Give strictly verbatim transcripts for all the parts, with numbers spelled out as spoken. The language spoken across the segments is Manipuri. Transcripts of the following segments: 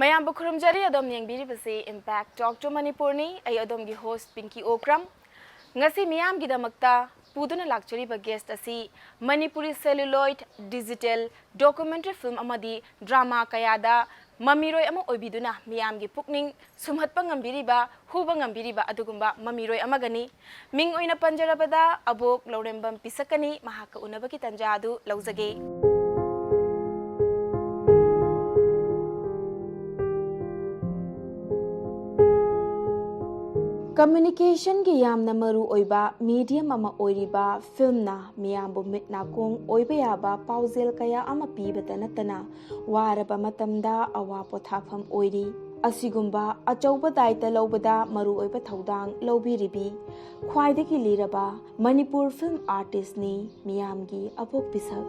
ꯃꯌꯥꯝꯕꯨ ꯈꯨꯔꯨꯝꯖꯔꯤ꯫ ꯑꯗꯣꯝ ꯌꯦꯡꯕꯤꯔꯤꯕꯁꯤ Impact Talk to ꯃꯅꯤꯄꯨꯔꯅꯤ꯫ ꯑꯩ ꯑꯗꯣꯝꯒꯤ host ꯄꯤꯡꯀꯤ ꯑꯣꯀ꯭ꯔꯝ꯫ ꯉꯁꯤ ꯃꯤꯌꯥꯝꯒꯤꯗꯃꯛꯇ ꯄꯨꯗꯨꯅ ꯂꯥꯛꯆꯔꯤꯕ guest ꯑꯁꯤ Manipuri celluloid, digital, documentary film ꯑꯃꯗꯤ drama ꯀꯌꯥꯗ ꯃꯃꯤꯔꯣꯏ ꯑꯃ ꯑꯣꯏꯕꯤꯗꯨꯅ ꯃꯤꯌꯥꯝꯒꯤ ꯄꯨꯛꯅꯤꯡ ꯁꯨꯝꯍꯠꯄ ꯉꯝꯕꯤꯔꯤꯕ, ꯍꯨꯕ ꯉꯝꯕꯤꯔꯤꯕ ꯑꯗꯨꯒꯨꯝꯕ ꯃꯃꯤꯔꯣꯏ ꯑꯃꯒꯅꯤ꯫ ꯃꯤꯡ ꯑꯣꯏꯅ ꯄꯟꯖꯔꯕꯗ ꯑꯕꯣꯛ ꯂꯧꯔꯦꯝꯕꯝ ꯄꯤꯁꯛꯀꯅꯤ꯫ ꯃꯍꯥꯛꯀ ꯎꯅꯕꯒꯤ ꯇꯥꯟꯖꯥ ꯑꯗꯨ ꯂꯧꯖꯒꯦ꯫ Communicationꯒꯤ ꯌꯥꯝꯅ ꯃꯔꯨ ꯑꯣꯏꯕ medium ꯑꯃ ꯑꯣꯏꯔꯤꯕ filmꯅ ꯃꯤꯌꯥꯝꯕꯨ ꯃꯤꯠ ꯅꯥꯀꯣꯡ ꯑꯣꯏꯕ ꯌꯥꯕ ꯄꯥꯎꯖꯦꯜ ꯀꯌꯥ ꯑꯃ ꯄꯤꯕꯇ ꯅꯠꯇꯅ ꯋꯥꯔꯕ ꯃꯇꯝꯗ ꯑꯋꯥ ꯄꯣꯊꯥꯐꯝ ꯑꯣꯏꯔꯤ꯫ ꯑꯁꯤꯒꯨꯝꯕ ꯑꯆꯧꯕ ꯗꯥꯏꯇ ꯂꯧꯕꯗ ꯃꯔꯨꯑꯣꯏꯕ ꯊꯧꯗꯥꯡ ꯂꯧꯕꯤꯔꯤꯕꯤ ꯈ꯭ꯋꯥꯏꯗꯒꯤ ꯂꯤꯔꯕ ꯃꯅꯤꯄꯨꯔ film artistꯅꯤ ꯃꯤꯌꯥꯝꯒꯤ ꯑꯕꯣꯛ ꯄꯤꯁꯛ꯫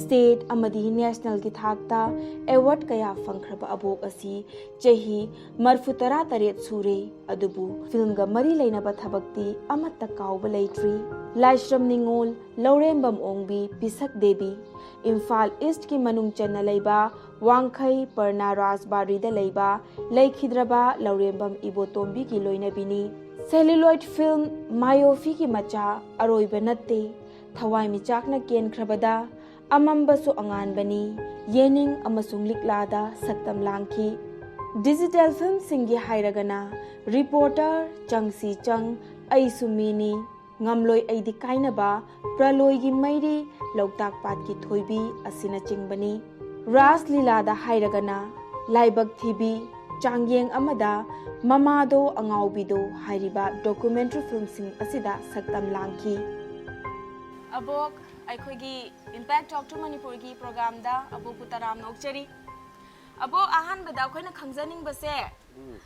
State ꯑꯃꯗꯤ nationalꯒꯤ ꯊꯥꯛꯇ award ꯀꯌꯥ ꯐꯪꯈ꯭ꯔꯕ ꯑꯕꯣꯛ ꯑꯁꯤ ꯆꯍꯤ ꯃꯔꯐꯨ ꯇꯔꯥ ꯇꯔꯦꯠ ꯁꯨꯔꯦ꯫ ꯑꯗꯨꯕꯨ filmꯒ ꯃꯔꯤ ꯂꯩꯅꯕ ꯊꯕꯛꯇꯤ ꯑꯃꯠꯇ ꯀꯥꯎꯕ ꯂꯩꯇ꯭ꯔꯤ꯫ ꯂꯥꯏꯁ꯭ꯔꯝ ꯅꯤꯉꯣꯜ, ꯂꯧꯔꯦꯝꯕꯝ ꯑꯣꯡꯕꯤ, ꯄꯤꯁꯛ ꯗꯦꯕꯤ, ꯏꯝꯐꯥꯜ Eastꯀꯤ ꯃꯅꯨꯡ ꯆꯟꯅ ꯂꯩꯕ ꯋꯥꯡꯈꯩ ꯄꯔꯅꯥ ꯔꯥꯖꯕꯥꯔꯤꯗ ꯂꯩꯕ ꯂꯩꯈꯤꯗ꯭ꯔꯕ ꯂꯧꯔꯦꯝꯕꯝ ꯏꯕꯣꯇꯣꯝꯕꯤꯒꯤ ꯂꯣꯏꯅꯕꯤꯅꯤ꯫ Celluloid film ꯃꯥꯌꯣꯐꯤꯒꯤ ꯃꯆꯥ ꯑꯔꯣꯏꯕ ꯅꯠꯇꯦ꯫ ꯊꯋꯥꯏꯃꯤꯆꯥꯛꯅ ꯀꯦꯟꯈ꯭ꯔꯕꯗ ꯑꯃꯝꯕꯁꯨ ꯑꯉꯥꯟꯕꯅꯤ, ꯌꯦꯅꯤꯡ ꯑꯃꯁꯨꯡ ꯂꯤꯛꯂꯥꯗ ꯁꯛꯇꯝ ꯂꯥꯡꯈꯤ꯫ Digital filmꯁꯤꯡꯒꯤ ꯍꯥꯏꯔꯒꯅ Reporter, ꯆꯪꯁꯤ ꯆꯪ, ꯑꯩꯁꯨ ꯃꯤꯅꯤ, ꯉꯝꯂꯣꯏ ꯑꯩꯗꯤ ꯀꯥꯏꯅꯕ, ꯄ꯭ꯔꯂꯣꯏꯒꯤ ꯃꯩꯔꯤ, ꯂꯣꯛꯇꯥꯛ ꯄꯥꯠꯀꯤ ꯊꯣꯏꯕꯤ ꯑꯁꯤꯅꯆꯤꯡꯕꯅꯤ꯫ ꯔꯥꯁ ꯂꯤꯂꯥꯗ ꯍꯥꯏꯔꯒꯅ ꯂꯥꯏꯕꯛ ꯊꯤꯕꯤ, ꯆꯥꯡꯌꯦꯡ ꯑꯃꯗ ꯃꯃꯥꯗꯣ ꯑꯉꯥꯎꯕꯤꯗꯣ ꯍꯥꯏꯔꯤꯕ documentary filmꯁꯤꯡ ꯑꯁꯤꯗ ꯁꯛꯇꯝ ꯂꯥꯡꯈꯤ꯫ ꯑꯕꯣꯛ, ꯑꯩꯈꯣꯏꯒꯤ Impact Talk to ꯃꯅꯤꯄꯨꯔꯒꯤ programꯗ ꯑꯕꯣꯛꯄꯨ ꯇꯔꯥꯝꯅ ꯑꯣꯛꯆꯔꯤ꯫ ꯑꯕꯣꯛ, ꯑꯍꯥꯟꯕꯗ ꯑꯩꯈꯣꯏꯅ ꯈꯪꯖꯅꯤꯡꯕꯁꯦ, ꯎꯝ꯫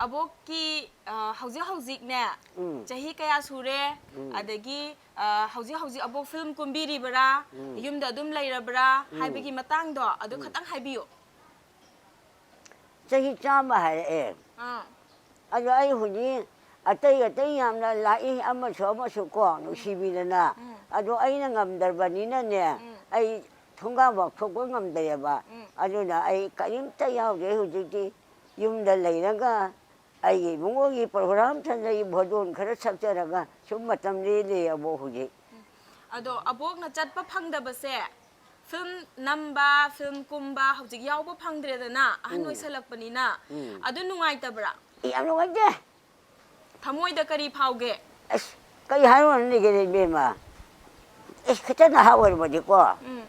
ꯑꯕꯣꯛꯀꯤ, ꯑ, ꯍꯧꯖꯤꯛ ꯍꯧꯖꯤꯛꯅꯦ, ꯎꯝ꯫ ꯆꯍꯤ ꯀꯌꯥ ꯁꯨꯔꯦ? ꯎꯝ꯫ ꯑꯗꯒꯤ, ꯑ, ꯍꯧꯖꯤꯛ ꯍꯧꯖꯤꯛ ꯑꯕꯣꯛ film ꯀꯨꯝꯕꯤꯔꯤꯕ꯭ꯔꯥ? ꯎꯝ꯫ ꯌꯨꯝꯗ ꯑꯗꯨꯝ ꯂꯩꯔꯕ꯭ꯔꯥ? ꯎꯝ꯫ ꯍꯥꯏꯕꯒꯤ ꯃꯇꯥꯡꯗꯣ ꯑꯗꯨ ꯎꯝ꯫ ꯈꯇꯪ ꯍꯥꯏꯕꯤꯌꯨ꯫ ꯆꯍꯤ ꯆꯥꯝꯃ ꯍꯥꯏꯔꯛꯑꯦ꯫ ꯑꯥ꯫ ꯑꯗꯣ ꯑꯩ ꯍꯧꯖꯤꯛ ꯑꯇꯩ ꯑꯇꯩ ꯌꯥꯝꯅ ꯂꯥꯛꯏ, ꯑꯃꯁꯨ ꯑꯃꯁꯨ ꯀꯣ, ꯅꯨꯡꯁꯤꯕꯤꯗꯅ꯫ ꯎꯝ꯫ ꯑꯗꯣ ꯑꯩꯅ ꯉꯝꯗ꯭ꯔꯕꯅꯤꯅꯅꯦ, ꯎꯝ꯫ ꯑꯩ ꯊꯣꯡꯒꯥꯟꯐꯥꯎ ꯊꯣꯛꯄ ꯉꯝꯗ꯭ꯔꯦꯕ꯫ ꯎꯝ꯫ ꯑꯗꯨꯅ ꯑꯩ ꯀꯔꯤꯝꯇ ꯌꯥꯎꯗ꯭ꯔꯦ ꯍꯧꯖꯤꯛꯇꯤ꯫ ꯌꯨꯝꯗ ꯂꯩꯔꯒ ꯑꯩꯒꯤ ꯏꯕꯨꯡꯉꯣꯒꯤ ꯄ꯭ꯔꯣꯒ꯭ꯔꯥꯝ ꯊꯟꯅ ꯑꯩ ꯚꯣꯖꯣꯟ ꯈꯔ ꯁꯛꯆꯔꯒ ꯁꯨꯝ ꯃꯇꯝ ꯂꯦꯜꯂꯤꯑꯕ ꯍꯧꯖꯤꯛ꯫ ꯑꯗꯣ ꯑꯕꯣꯛꯅ ꯆꯠꯄ ꯐꯪꯗꯕꯁꯦ, ꯐꯤꯂꯝ ꯅꯝꯕ, ꯐꯤꯂꯝ ꯀꯨꯝꯕ, ꯍꯧꯖꯤꯛ ꯌꯥꯎꯕ ꯐꯪꯗ꯭ꯔꯦꯗꯅ, ꯑꯍꯟ ꯎꯝ꯫ ꯑꯣꯏꯁꯜꯂꯛꯄꯅꯤꯅ꯫ ꯎꯝ꯫ ꯑꯗꯨ ꯅꯨꯡꯉꯥꯏꯇꯕ꯭ꯔꯥ? ꯌꯥꯝ ꯅꯨꯡꯉꯥꯏꯇꯦ꯫ ꯊꯃꯣꯏꯗ ꯀꯔꯤ ꯐꯥꯎꯒꯦ? ꯑꯁ, ꯀꯩ ꯍꯥꯏꯔꯨꯔꯅꯤꯒꯦ ꯏꯕꯦꯝꯃ? ꯑꯁ, ꯈꯤꯇꯪ ꯅꯍꯥ ꯑꯣꯏꯔꯨꯕꯗꯤꯀꯣ, ꯎꯝ꯫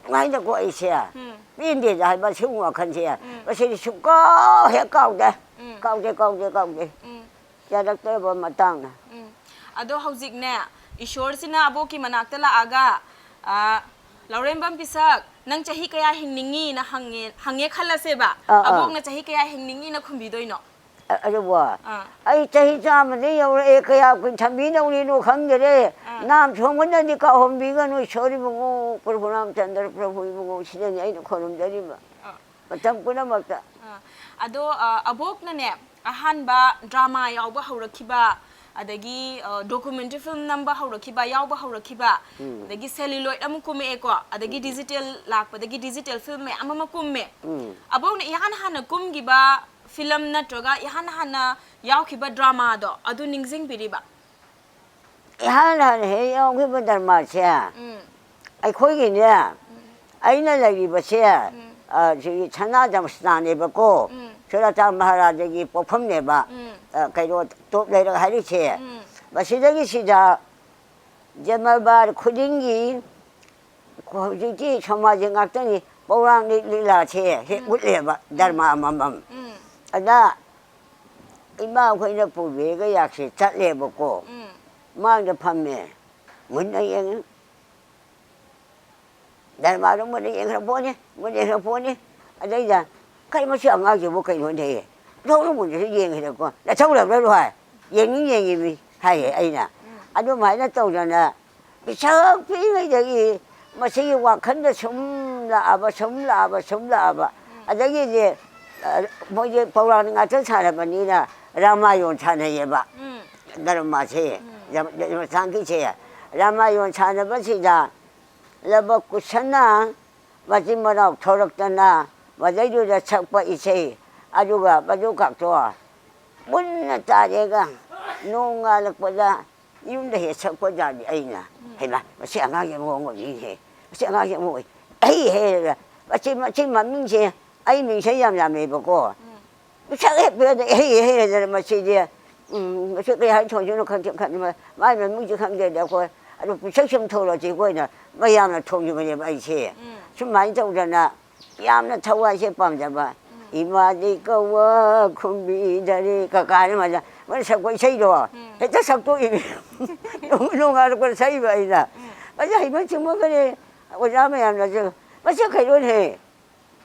ꯅꯨꯡꯉꯥꯏꯅꯀꯣ ꯑꯩꯁꯦ꯫ ꯎꯝ꯫ ꯄꯦꯟꯗꯦꯗ ꯍꯥꯏꯕ ꯁꯤꯒꯨꯝꯕ ꯋꯥꯈꯜꯁꯦ꯫ ꯎꯝ꯫ ꯃꯁꯤꯗꯤ ꯁꯨꯡꯀꯥꯎ ꯍꯦꯛ ꯀꯥꯎꯗꯦ꯫ ꯎꯝ꯫ ꯀꯥꯎꯗꯦ, ꯀꯥꯎꯗꯦ, ꯀꯥꯎꯗꯦ꯫ ꯎꯝ꯫ ꯌꯥꯔꯛꯇ꯭ꯔꯕ ꯃꯇꯥꯡꯅ꯫ ꯎꯝ꯫ ꯑꯗꯣ ꯍꯧꯖꯤꯛꯅꯦ, ꯏꯁꯣꯔꯁꯤꯅ ꯑꯕꯣꯛꯀꯤ ꯃꯅꯥꯛꯇ ꯂꯥꯛꯑꯒ, ꯑ, "ꯂꯧꯔꯦꯝꯕꯝ ꯄꯤꯁꯛ, ꯅꯪ ꯆꯍꯤ ꯀꯌꯥ ꯍꯤꯡꯅꯤꯡꯉꯤꯅ?" ꯍꯪꯉꯦ, ꯍꯪꯉꯦ ꯈꯜꯂꯁꯦꯕ꯫ ꯑꯥ, ꯑꯥ꯫ ꯑꯕꯣꯛꯅ ꯆꯍꯤ ꯀꯌꯥ ꯍꯤꯡꯅꯤꯡꯉꯤꯅ ꯈꯨꯝꯕꯤꯗꯣꯏꯅꯣ? ꯑ-, ꯑꯗꯨꯕꯨ, ꯑꯥ꯫ ꯑꯩ ꯆꯍꯤ ꯆꯥꯝꯃꯗꯤ ꯌꯧꯔꯛꯑꯦ, ꯀꯌꯥ ꯀꯨꯏꯅ ꯊꯝꯕꯤꯗꯧꯔꯤꯅꯣ ꯈꯪꯗꯔꯦ꯫ ꯑꯥ꯫ ꯅꯥꯝ ꯁꯣꯡꯕꯅꯗꯤ ꯀꯥꯎꯍꯟꯕꯤꯒꯅꯨ, ꯏꯁꯣꯔ ꯏꯕꯨꯡꯉꯣ, ꯄ꯭ꯔꯚꯨ ꯔꯥꯝꯆꯟꯗ꯭ꯔ ꯄ꯭ꯔꯚꯨ ꯏꯕꯨꯡꯉꯣ, ꯁꯤꯗꯅꯤ ꯑꯩꯅ ꯈꯨꯔꯨꯝꯖꯔꯤꯕ꯫ ꯑꯥ꯫ ꯃꯇꯝ ꯄꯨꯝꯅꯃꯛꯇ꯫ ꯑꯥ꯫ ꯑꯗꯣ, ꯑ, ꯑꯕꯣꯛꯅꯅꯦ, ꯑꯍꯥꯟꯕ ꯗ꯭ꯔꯃꯥ ꯌꯥꯎꯕ ꯍꯧꯔꯛꯈꯤꯕ, ꯑꯗꯒꯤ, ꯑ, ꯗꯣꯀꯨꯃꯦꯟꯇꯔꯤ ꯐꯤꯂꯝ ꯅꯝꯕ ꯍꯧꯔꯛꯈꯤꯕ, ꯌꯥꯎꯕ ꯍꯧꯔꯛꯈꯤꯕ, ꯎꯝ꯫ ꯑꯗꯒꯤ ꯁꯦꯂꯨꯂꯣꯏꯗ ꯑꯃ ꯀꯨꯝꯃꯛꯑꯦꯀꯣ, ꯑꯗꯒꯤ ꯎꯝ꯫ ꯗꯤꯖꯤꯇꯦꯜ ꯂꯥꯛꯄꯗꯒꯤ ꯗꯤꯖꯤꯇꯦꯜ ꯐꯤꯂꯝ ꯃꯌꯥꯝ ꯑꯃ ꯀꯨꯝꯃꯦ꯫ ꯎꯝ꯫ ꯑꯕꯣꯛꯅ ꯏꯍꯥꯟ ꯍꯥꯟꯅ ꯀꯨꯝꯈꯤꯕ ꯐꯤꯂꯝ ꯅꯠꯇ꯭ꯔꯒ ꯏꯍꯥꯟ ꯍꯥꯟꯅ ꯌꯥꯎꯈꯤꯕ ꯗ꯭ꯔꯃꯥꯗꯣ ꯑꯗꯨ ꯅꯤꯡꯁꯤꯡꯕꯤꯔꯤꯕ? ꯏꯍꯥꯟ ꯍꯥꯟꯅ ꯍꯦꯛ ꯌꯥꯎꯈꯤꯕ ꯗ꯭ꯔꯃꯥꯁꯦ ꯎꯝ꯫ ꯑꯩꯈꯣꯏꯒꯤꯅꯦ, ꯎꯝ꯫ ꯑꯩꯅ ꯂꯩꯔꯤꯕꯁꯦ, ꯎꯝ꯫ ꯑ, ꯁꯤꯒꯤ ꯁꯅꯥ ꯖꯃꯁꯇꯥꯟꯅꯦꯕꯀꯣ, ꯎꯝ꯫ ꯁꯨꯔꯇꯥ ꯃꯍꯥꯔꯥꯖꯒꯤ ꯄꯣꯛꯐꯝꯅꯦꯕ, ꯎꯝ꯫ ꯑ, ꯀꯩꯅꯣ, ꯇꯣꯞ ꯂꯩꯔꯛ ꯍꯥꯏꯔꯤꯁꯦ꯫ ꯎꯝ꯫ ꯃꯁꯤꯗꯒꯤ ꯁꯤꯗ ꯖꯃꯜꯕꯥꯔ ꯈꯨꯗꯤꯡꯒꯤ ꯍꯧꯖꯤꯛꯇꯤ ꯁꯃꯥꯖꯤꯛ ꯉꯥꯛꯇꯅꯤ, ꯄꯧꯔꯥꯡꯅꯤꯛ ꯂꯤꯂꯥꯁꯦ ꯍꯦꯛ ꯎꯝ꯫ ꯎꯠꯂꯦꯕ, ꯎꯝ꯫ ꯗꯔꯃꯥ ꯑꯃꯃꯝ꯫ ꯎꯝ꯫ ꯑꯗ ꯏꯃꯥꯈꯣꯏꯅ ꯄꯨꯕꯤꯔꯒ ꯌꯥꯛꯁꯦ ꯆꯠꯂꯦꯕꯀꯣ꯫ ꯎꯝ꯫ ꯃꯥꯡꯗ ꯐꯝꯃꯦ, ꯃꯨꯟꯅ ꯌꯦꯡꯉꯦ꯫ ꯗꯔꯃꯥꯗꯣ ꯃꯨꯟꯅ ꯌꯦꯡꯈ꯭ꯔ ꯄꯣꯠꯅꯤ, ꯃꯨꯟꯅ ꯌꯦꯡꯈ꯭ꯔ ꯄꯣꯠꯅꯤ꯫ ꯑꯗꯩꯗ, "ꯀꯩ ꯃꯁꯤ ꯑꯉꯥꯡꯁꯤꯕꯨ ꯀꯩꯅꯣꯅꯦ?" ꯂꯧꯔ ꯃꯨꯟꯅꯁꯨ ꯌꯦꯡꯈ꯭ꯔꯦꯀꯣ꯫ "ꯅꯊꯧ ꯂꯩꯕ꯭ꯔꯣ?" ꯍꯥꯏ꯫ "ꯌꯦꯡꯅꯤꯡ ꯌꯦꯡꯉꯤꯃꯤ" ꯍꯥꯏꯌꯦ ꯑꯩꯅ꯫ ꯎꯝ꯫ ꯑꯗꯨꯃꯥꯏꯅ ꯇꯧꯗꯅ ꯄꯤꯁꯛ ꯄꯤꯛꯏꯉꯩꯗꯒꯤ ꯃꯁꯤꯒꯤ ꯋꯥꯈꯜꯗ ꯁꯨꯝ ꯂꯥꯛꯑꯕ, ꯁꯨꯝ ꯂꯥꯛꯑꯕ, ꯁꯨꯝ ꯂꯥꯛꯑꯕ꯫ ꯎꯝ꯫ ꯑꯗꯒꯤꯗꯤ, ꯑ, ꯃꯣꯏꯁꯦ ꯄꯧꯔꯥꯅꯤꯛ ꯉꯥꯛꯇ ꯁꯥꯟꯅꯕꯅꯤꯅ ꯔꯥꯃꯥꯌꯣꯟ ꯁꯥꯟꯅꯩꯌꯦꯕ꯫ ꯎꯝ꯫ ꯗꯔꯃꯥꯁꯦ, ꯎꯝ꯫ ꯖꯃ-, ꯖꯃꯁꯇꯥꯟꯒꯤꯁꯦ꯫ ꯔꯥꯃꯥꯌꯣꯟ ꯁꯥꯟꯅꯕꯁꯤꯗ ꯂꯕ ꯀꯨꯁꯟꯅ ꯃꯆꯤꯟ ꯃꯅꯥꯎ ꯊꯣꯔꯛꯇꯅ ꯃꯗꯩꯗꯨꯗ ꯁꯛꯄ ꯏꯁꯩ, ꯑꯗꯨꯒ ꯃꯗꯨ ꯈꯛꯇꯣ ꯃꯨꯟꯅ ꯇꯥꯔꯦꯒ ꯅꯣꯡꯉꯥꯜꯂꯛꯄꯗ ꯌꯨꯝꯗ ꯍꯦꯛ ꯁꯛꯄ ꯖꯥꯠꯅꯤ꯫ ꯑꯩꯅ, "ꯍꯩꯃꯥ, ꯃꯁꯤ ꯑꯉꯥꯡꯁꯦ ꯃꯑꯣꯡ ꯑꯃꯅꯤꯍꯦ, ꯃꯁꯤ ꯑꯉꯥꯡꯁꯦ ꯑꯃ ꯑꯣꯏ, ꯑꯩ ꯍꯦ," ꯃꯁꯤ, ꯃꯁꯤ ꯃꯃꯤꯡꯁꯦ, ꯑꯩ ꯃꯤꯡꯁꯦ ꯌꯥꯝ ꯌꯥꯝꯃꯦꯕꯀꯣ꯫ ꯃꯁꯛ ꯍꯦꯛ ꯄꯤꯔꯗꯤ ꯏꯍꯩ ꯍꯩꯔꯗꯅ ꯃꯁꯤꯗꯤ, ꯎꯝ, ꯃꯁꯤ ꯀꯩ ꯍꯥꯏ ꯊꯣꯟꯗꯣꯏꯅꯣ ꯈꯪꯗꯦ, ꯈꯪꯗꯦ, ꯃꯥ-, ꯃꯥꯏ ꯃꯃꯤꯡꯁꯦ ꯈꯪꯗꯦꯗ ꯑꯩꯈꯣꯏ꯫ ꯑꯗꯨ ꯄꯤꯁꯛ ꯁꯨꯝ ꯊꯣꯛꯂꯁꯤ ꯑꯩꯈꯣꯏꯅ ꯃꯌꯥꯝꯅ ꯊꯣꯟꯈꯤꯕꯅꯦꯕ ꯑꯩꯁꯦ꯫ ꯎꯝ꯫ ꯁꯨꯃꯥꯏꯅ ꯇꯧꯗꯅ ꯌꯥꯝꯅ ꯊꯋꯥꯏꯁꯦ ꯄꯥꯝꯖꯕ꯫ ꯎꯝ꯫ "ꯏꯃꯥꯗꯤ ꯀꯧꯋ ꯈꯨꯝꯕꯤꯗꯔꯦ" ꯀꯀꯥꯅ ꯃꯥꯅ, ꯃꯥꯅ ꯁꯛꯄ ꯏꯁꯩꯗꯣ ꯎꯝ꯫ ꯍꯦꯛꯇ ꯁꯛꯇꯣꯛꯏꯅꯦ꯫ ꯅꯣꯡꯉꯥꯜꯂꯛꯄꯗ ꯁꯛꯏꯕ ꯑꯩꯅ꯫ ꯎꯝ꯫ ꯑꯗ ꯍꯩꯃꯟ ꯆꯤꯡꯃꯟꯈꯔꯦ ꯑꯣꯖꯥ ꯃꯌꯥꯝꯅꯁꯨ, "ꯃꯁꯤ ꯀꯩꯅꯣꯅꯦꯍꯦ?"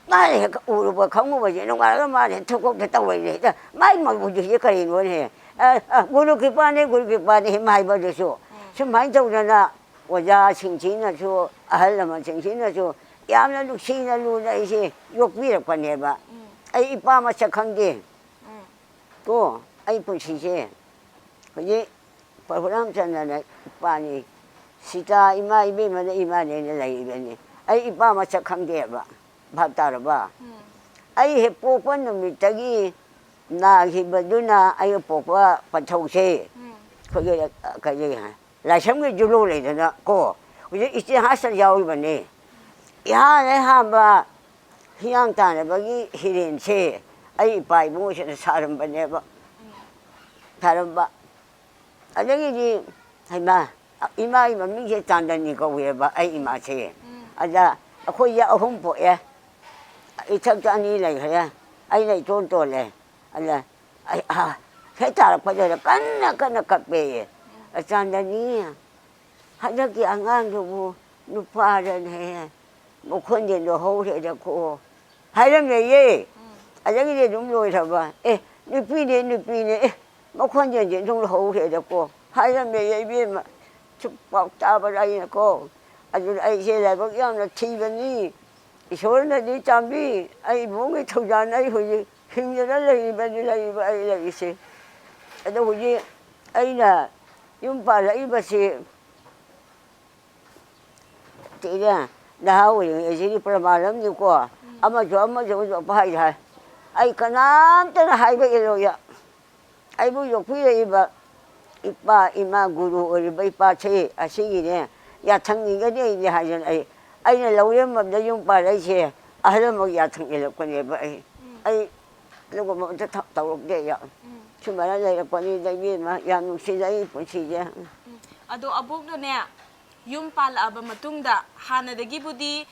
ꯃꯥꯅ ꯍꯦꯛ ꯎꯔꯨꯕ ꯈꯪꯉꯨꯕꯁꯦ ꯅꯣꯡꯉꯥꯜꯂꯒ ꯃꯥꯅ ꯍꯦꯛ ꯊꯣꯛꯇꯣꯛꯇ ꯇꯧꯔꯛꯏꯅꯦ꯫ ꯍꯦꯛꯇ ꯃꯥꯏ ꯃꯒꯨꯟꯁꯦ ꯀꯔꯤꯅꯣꯅꯦ? ꯑ, ꯑ, "ꯒꯨꯔꯨ ꯀ꯭ꯔꯤꯄꯥꯅꯦ, ꯒꯨꯔꯨ ꯀ꯭ꯔꯤꯄꯥꯅꯦ" ꯍꯦꯛ ꯍꯥꯏꯕ ꯑꯗꯨꯁꯨ꯫ ꯎꯝ꯫ ꯁꯨꯃꯥꯏꯅ ꯇꯧꯗꯅ ꯑꯣꯖꯥꯁꯤꯡꯁꯤꯅꯁꯨ, ꯑꯍꯜ ꯂꯃꯟꯁꯤꯡꯁꯤꯅꯁꯨ ꯌꯥꯝꯅ ꯅꯨꯡꯁꯤꯅ ꯂꯨꯅ ꯑꯩꯁꯦ ꯌꯣꯛꯄꯤꯔꯛꯄꯅꯦꯕ꯫ ꯎꯝ꯫ ꯑꯩ ꯏꯄꯥ ꯃꯁꯛ ꯈꯪꯗꯦ꯫ ꯎꯝ꯫ ꯀꯣ, ꯑꯩ ꯄꯨꯟꯁꯤꯁꯦ ꯍꯧꯖꯤꯛ ꯄ꯭ꯔꯚꯨ ꯔꯥꯝꯆꯟꯗ꯭ꯔꯅ ꯏꯄꯥꯅꯤ, ꯁꯤꯇꯥ ꯏꯃꯥ ꯏꯕꯦꯝꯃꯅ ꯏꯃꯥꯅꯦꯅ ꯂꯩꯔꯤꯕꯅꯤ꯫ ꯑꯩ ꯏꯄꯥ ꯃꯁꯛ ꯈꯪꯗꯦꯕ꯫ ꯚꯥꯞ ꯇꯥꯔꯕ? ꯎꯝ꯫ ꯑꯩ ꯍꯦꯛ ꯄꯣꯛꯄ ꯅꯨꯃꯤꯠꯇꯒꯤ ꯅꯥꯈꯤꯕꯗꯨꯅ ꯑꯩ ꯄꯣꯛꯄ ꯄꯟꯊꯧꯁꯦ ꯎꯝ꯫ ꯑꯩꯈꯣꯏꯒꯤ, ꯑ, ꯀꯔꯤ, ꯂꯥꯏꯁ꯭ꯔꯝꯒꯤ ꯖꯨꯂꯣ ꯂꯩꯗꯅ ꯀꯣ, ꯍꯧꯖꯤꯛ ꯏꯇꯤꯍꯥꯁꯇ ꯌꯥꯎꯔꯤꯕꯅꯤ꯫ ꯏꯍꯥꯟ ꯍꯦꯛ ꯍꯥꯟꯕ ꯍꯤꯌꯥꯡ ꯇꯥꯟꯅꯕꯒꯤ ꯍꯤꯔꯦꯟꯁꯦ ꯑꯩ ꯏꯄꯥ ꯏꯕꯨꯡꯉꯣꯁꯤꯅ ꯁꯥꯔꯝꯕꯅꯦꯕ꯫ ꯁꯥꯔꯝꯕ꯫ ꯑꯗꯒꯤꯗꯤ ꯍꯩꯃꯥ, ꯏꯃꯥꯒꯤ ꯃꯃꯤꯡꯁꯦ ꯆꯥꯟꯗꯅꯤ ꯀꯧꯋꯦꯕ ꯑꯩ ꯏꯃꯥꯁꯦ꯫ ꯎꯝ꯫ ꯑꯗ ꯑꯩꯈꯣꯏꯁꯦ ꯑꯍꯨꯝ ꯄꯣꯛꯑꯦ꯫ ꯏꯊꯛꯇ ꯑꯅꯤ ꯂꯩꯈ꯭ꯔꯦ꯫ ꯑꯩꯅ ꯏꯇꯣꯟ ꯇꯣꯜꯂꯦ꯫ ꯑꯗ ꯑꯩ, ꯑ, ꯍꯦꯛ ꯇꯥꯔꯛꯄꯗꯨꯗ ꯀꯟꯅ ꯀꯟꯅ ꯀꯞꯄꯦꯌꯦ꯫ "ꯆꯥꯟꯗꯅꯤ, ꯍꯟꯗꯛꯀꯤ ꯑꯉꯥꯡꯗꯨꯕꯨ ꯅꯨꯄꯥꯔꯅꯦ, ꯃꯈꯣꯟꯖꯦꯜꯗꯣ ꯍꯧꯔꯦꯗꯀꯣ" ꯍꯥꯏꯔꯝꯃꯦꯌꯦ꯫ ꯎꯝ꯫ ꯑꯗꯒꯤꯗꯤ ꯑꯗꯨꯝ ꯂꯣꯏꯈ꯭ꯔꯕ꯫ "ꯑꯦ, ꯅꯨꯄꯤꯅꯦ, ꯅꯨꯄꯤꯅꯦ, ꯑꯦ, ꯃꯈꯣꯟꯖꯦꯜꯁꯦ ꯑꯗꯨꯝ ꯍꯧꯔꯦꯗꯀꯣ" ꯍꯥꯏꯔꯝꯃꯦꯌꯦ ꯏꯕꯦꯝꯃ꯫ ꯁꯨꯝ ꯄꯥꯎ ꯇꯥꯕꯗ ꯑꯩꯅꯀꯣ꯫ ꯑꯗꯨꯅ ꯑꯩꯁꯦ ꯂꯥꯏꯕꯛ ꯌꯥꯝꯅ ꯊꯤꯕꯅꯤ꯫ ꯏꯁꯣꯔꯅꯗꯤ ꯆꯥꯟꯕꯤ, ꯑꯩ ꯏꯕꯨꯡꯒꯤ ꯊꯧꯖꯥꯜ ꯑꯩ ꯍꯧꯖꯤꯛ ꯍꯤꯡꯗꯅ ꯂꯩꯔꯤꯕꯅꯤ, ꯂꯩꯔꯤꯕ ꯑꯩ ꯂꯩꯔꯤꯁꯦ꯫ ꯑꯗꯣ ꯍꯧꯖꯤꯛ ꯑꯩꯅ ꯌꯨꯝ ꯄꯥꯜꯂꯛꯏꯕꯁꯤ ꯁꯤꯅꯦ, ꯅꯍꯥ ꯑꯣꯏꯔꯤꯉꯩꯁꯤꯗꯤ ꯄ꯭ꯔꯃꯥꯟ ꯑꯃꯅꯤꯀꯣ꯫ ꯑꯃꯁꯨ ꯑꯃꯁꯨ ꯑꯃꯁꯨ ꯄꯪꯍꯥꯏꯗ ꯍꯥꯏ꯫ ꯑꯩ ꯀꯅꯥꯝꯇꯅ ꯍꯥꯏꯕ ꯏꯜꯂꯣꯏꯌꯦ꯫ ꯑꯩꯕꯨ ꯌꯣꯛꯄꯤꯔꯛꯏꯕ ꯏꯄꯥ ꯏꯃꯥ ꯒꯨꯔꯨ ꯑꯣꯏꯔꯤꯕ ꯏꯄꯥꯁꯦ ꯑꯁꯤꯒꯤꯅꯦ ꯌꯥꯊꯪ ꯏꯟꯒꯅꯤ ꯑꯩꯗꯤ ꯍꯥꯏꯗꯅ ꯑꯩ, ꯑꯩꯅ ꯂꯧꯔꯦꯝꯕꯝꯗ ꯌꯨꯝ ꯄꯥꯜꯂꯛꯏꯁꯦ ꯑꯍꯜ ꯑꯃꯒꯤ ꯌꯥꯊꯪ ꯏꯜꯂꯛꯄꯅꯦꯕ ꯑꯩ꯫ ꯑꯩ ꯑꯗꯨꯒꯨꯝꯕ ꯑꯝꯇ ꯊ-, ꯇꯧꯔꯛꯇꯦ ꯑꯩ꯫ ꯁꯨꯃꯥꯏꯅ ꯂꯩꯔꯛꯄꯅꯤꯗ ꯏꯕꯦꯝꯃ, ꯌꯥꯝ ꯅꯨꯡꯁꯤꯅ ꯑꯩ ꯄꯨꯟꯁꯤꯁꯦ꯫ ꯑꯗꯣ ꯑꯕꯣꯛꯅꯅꯦ ꯌꯨꯝ ꯄꯥꯜꯂꯛꯑꯕ ꯃꯇꯨꯡꯗ ꯍꯥꯟꯅꯗꯒꯤꯕꯨꯗꯤ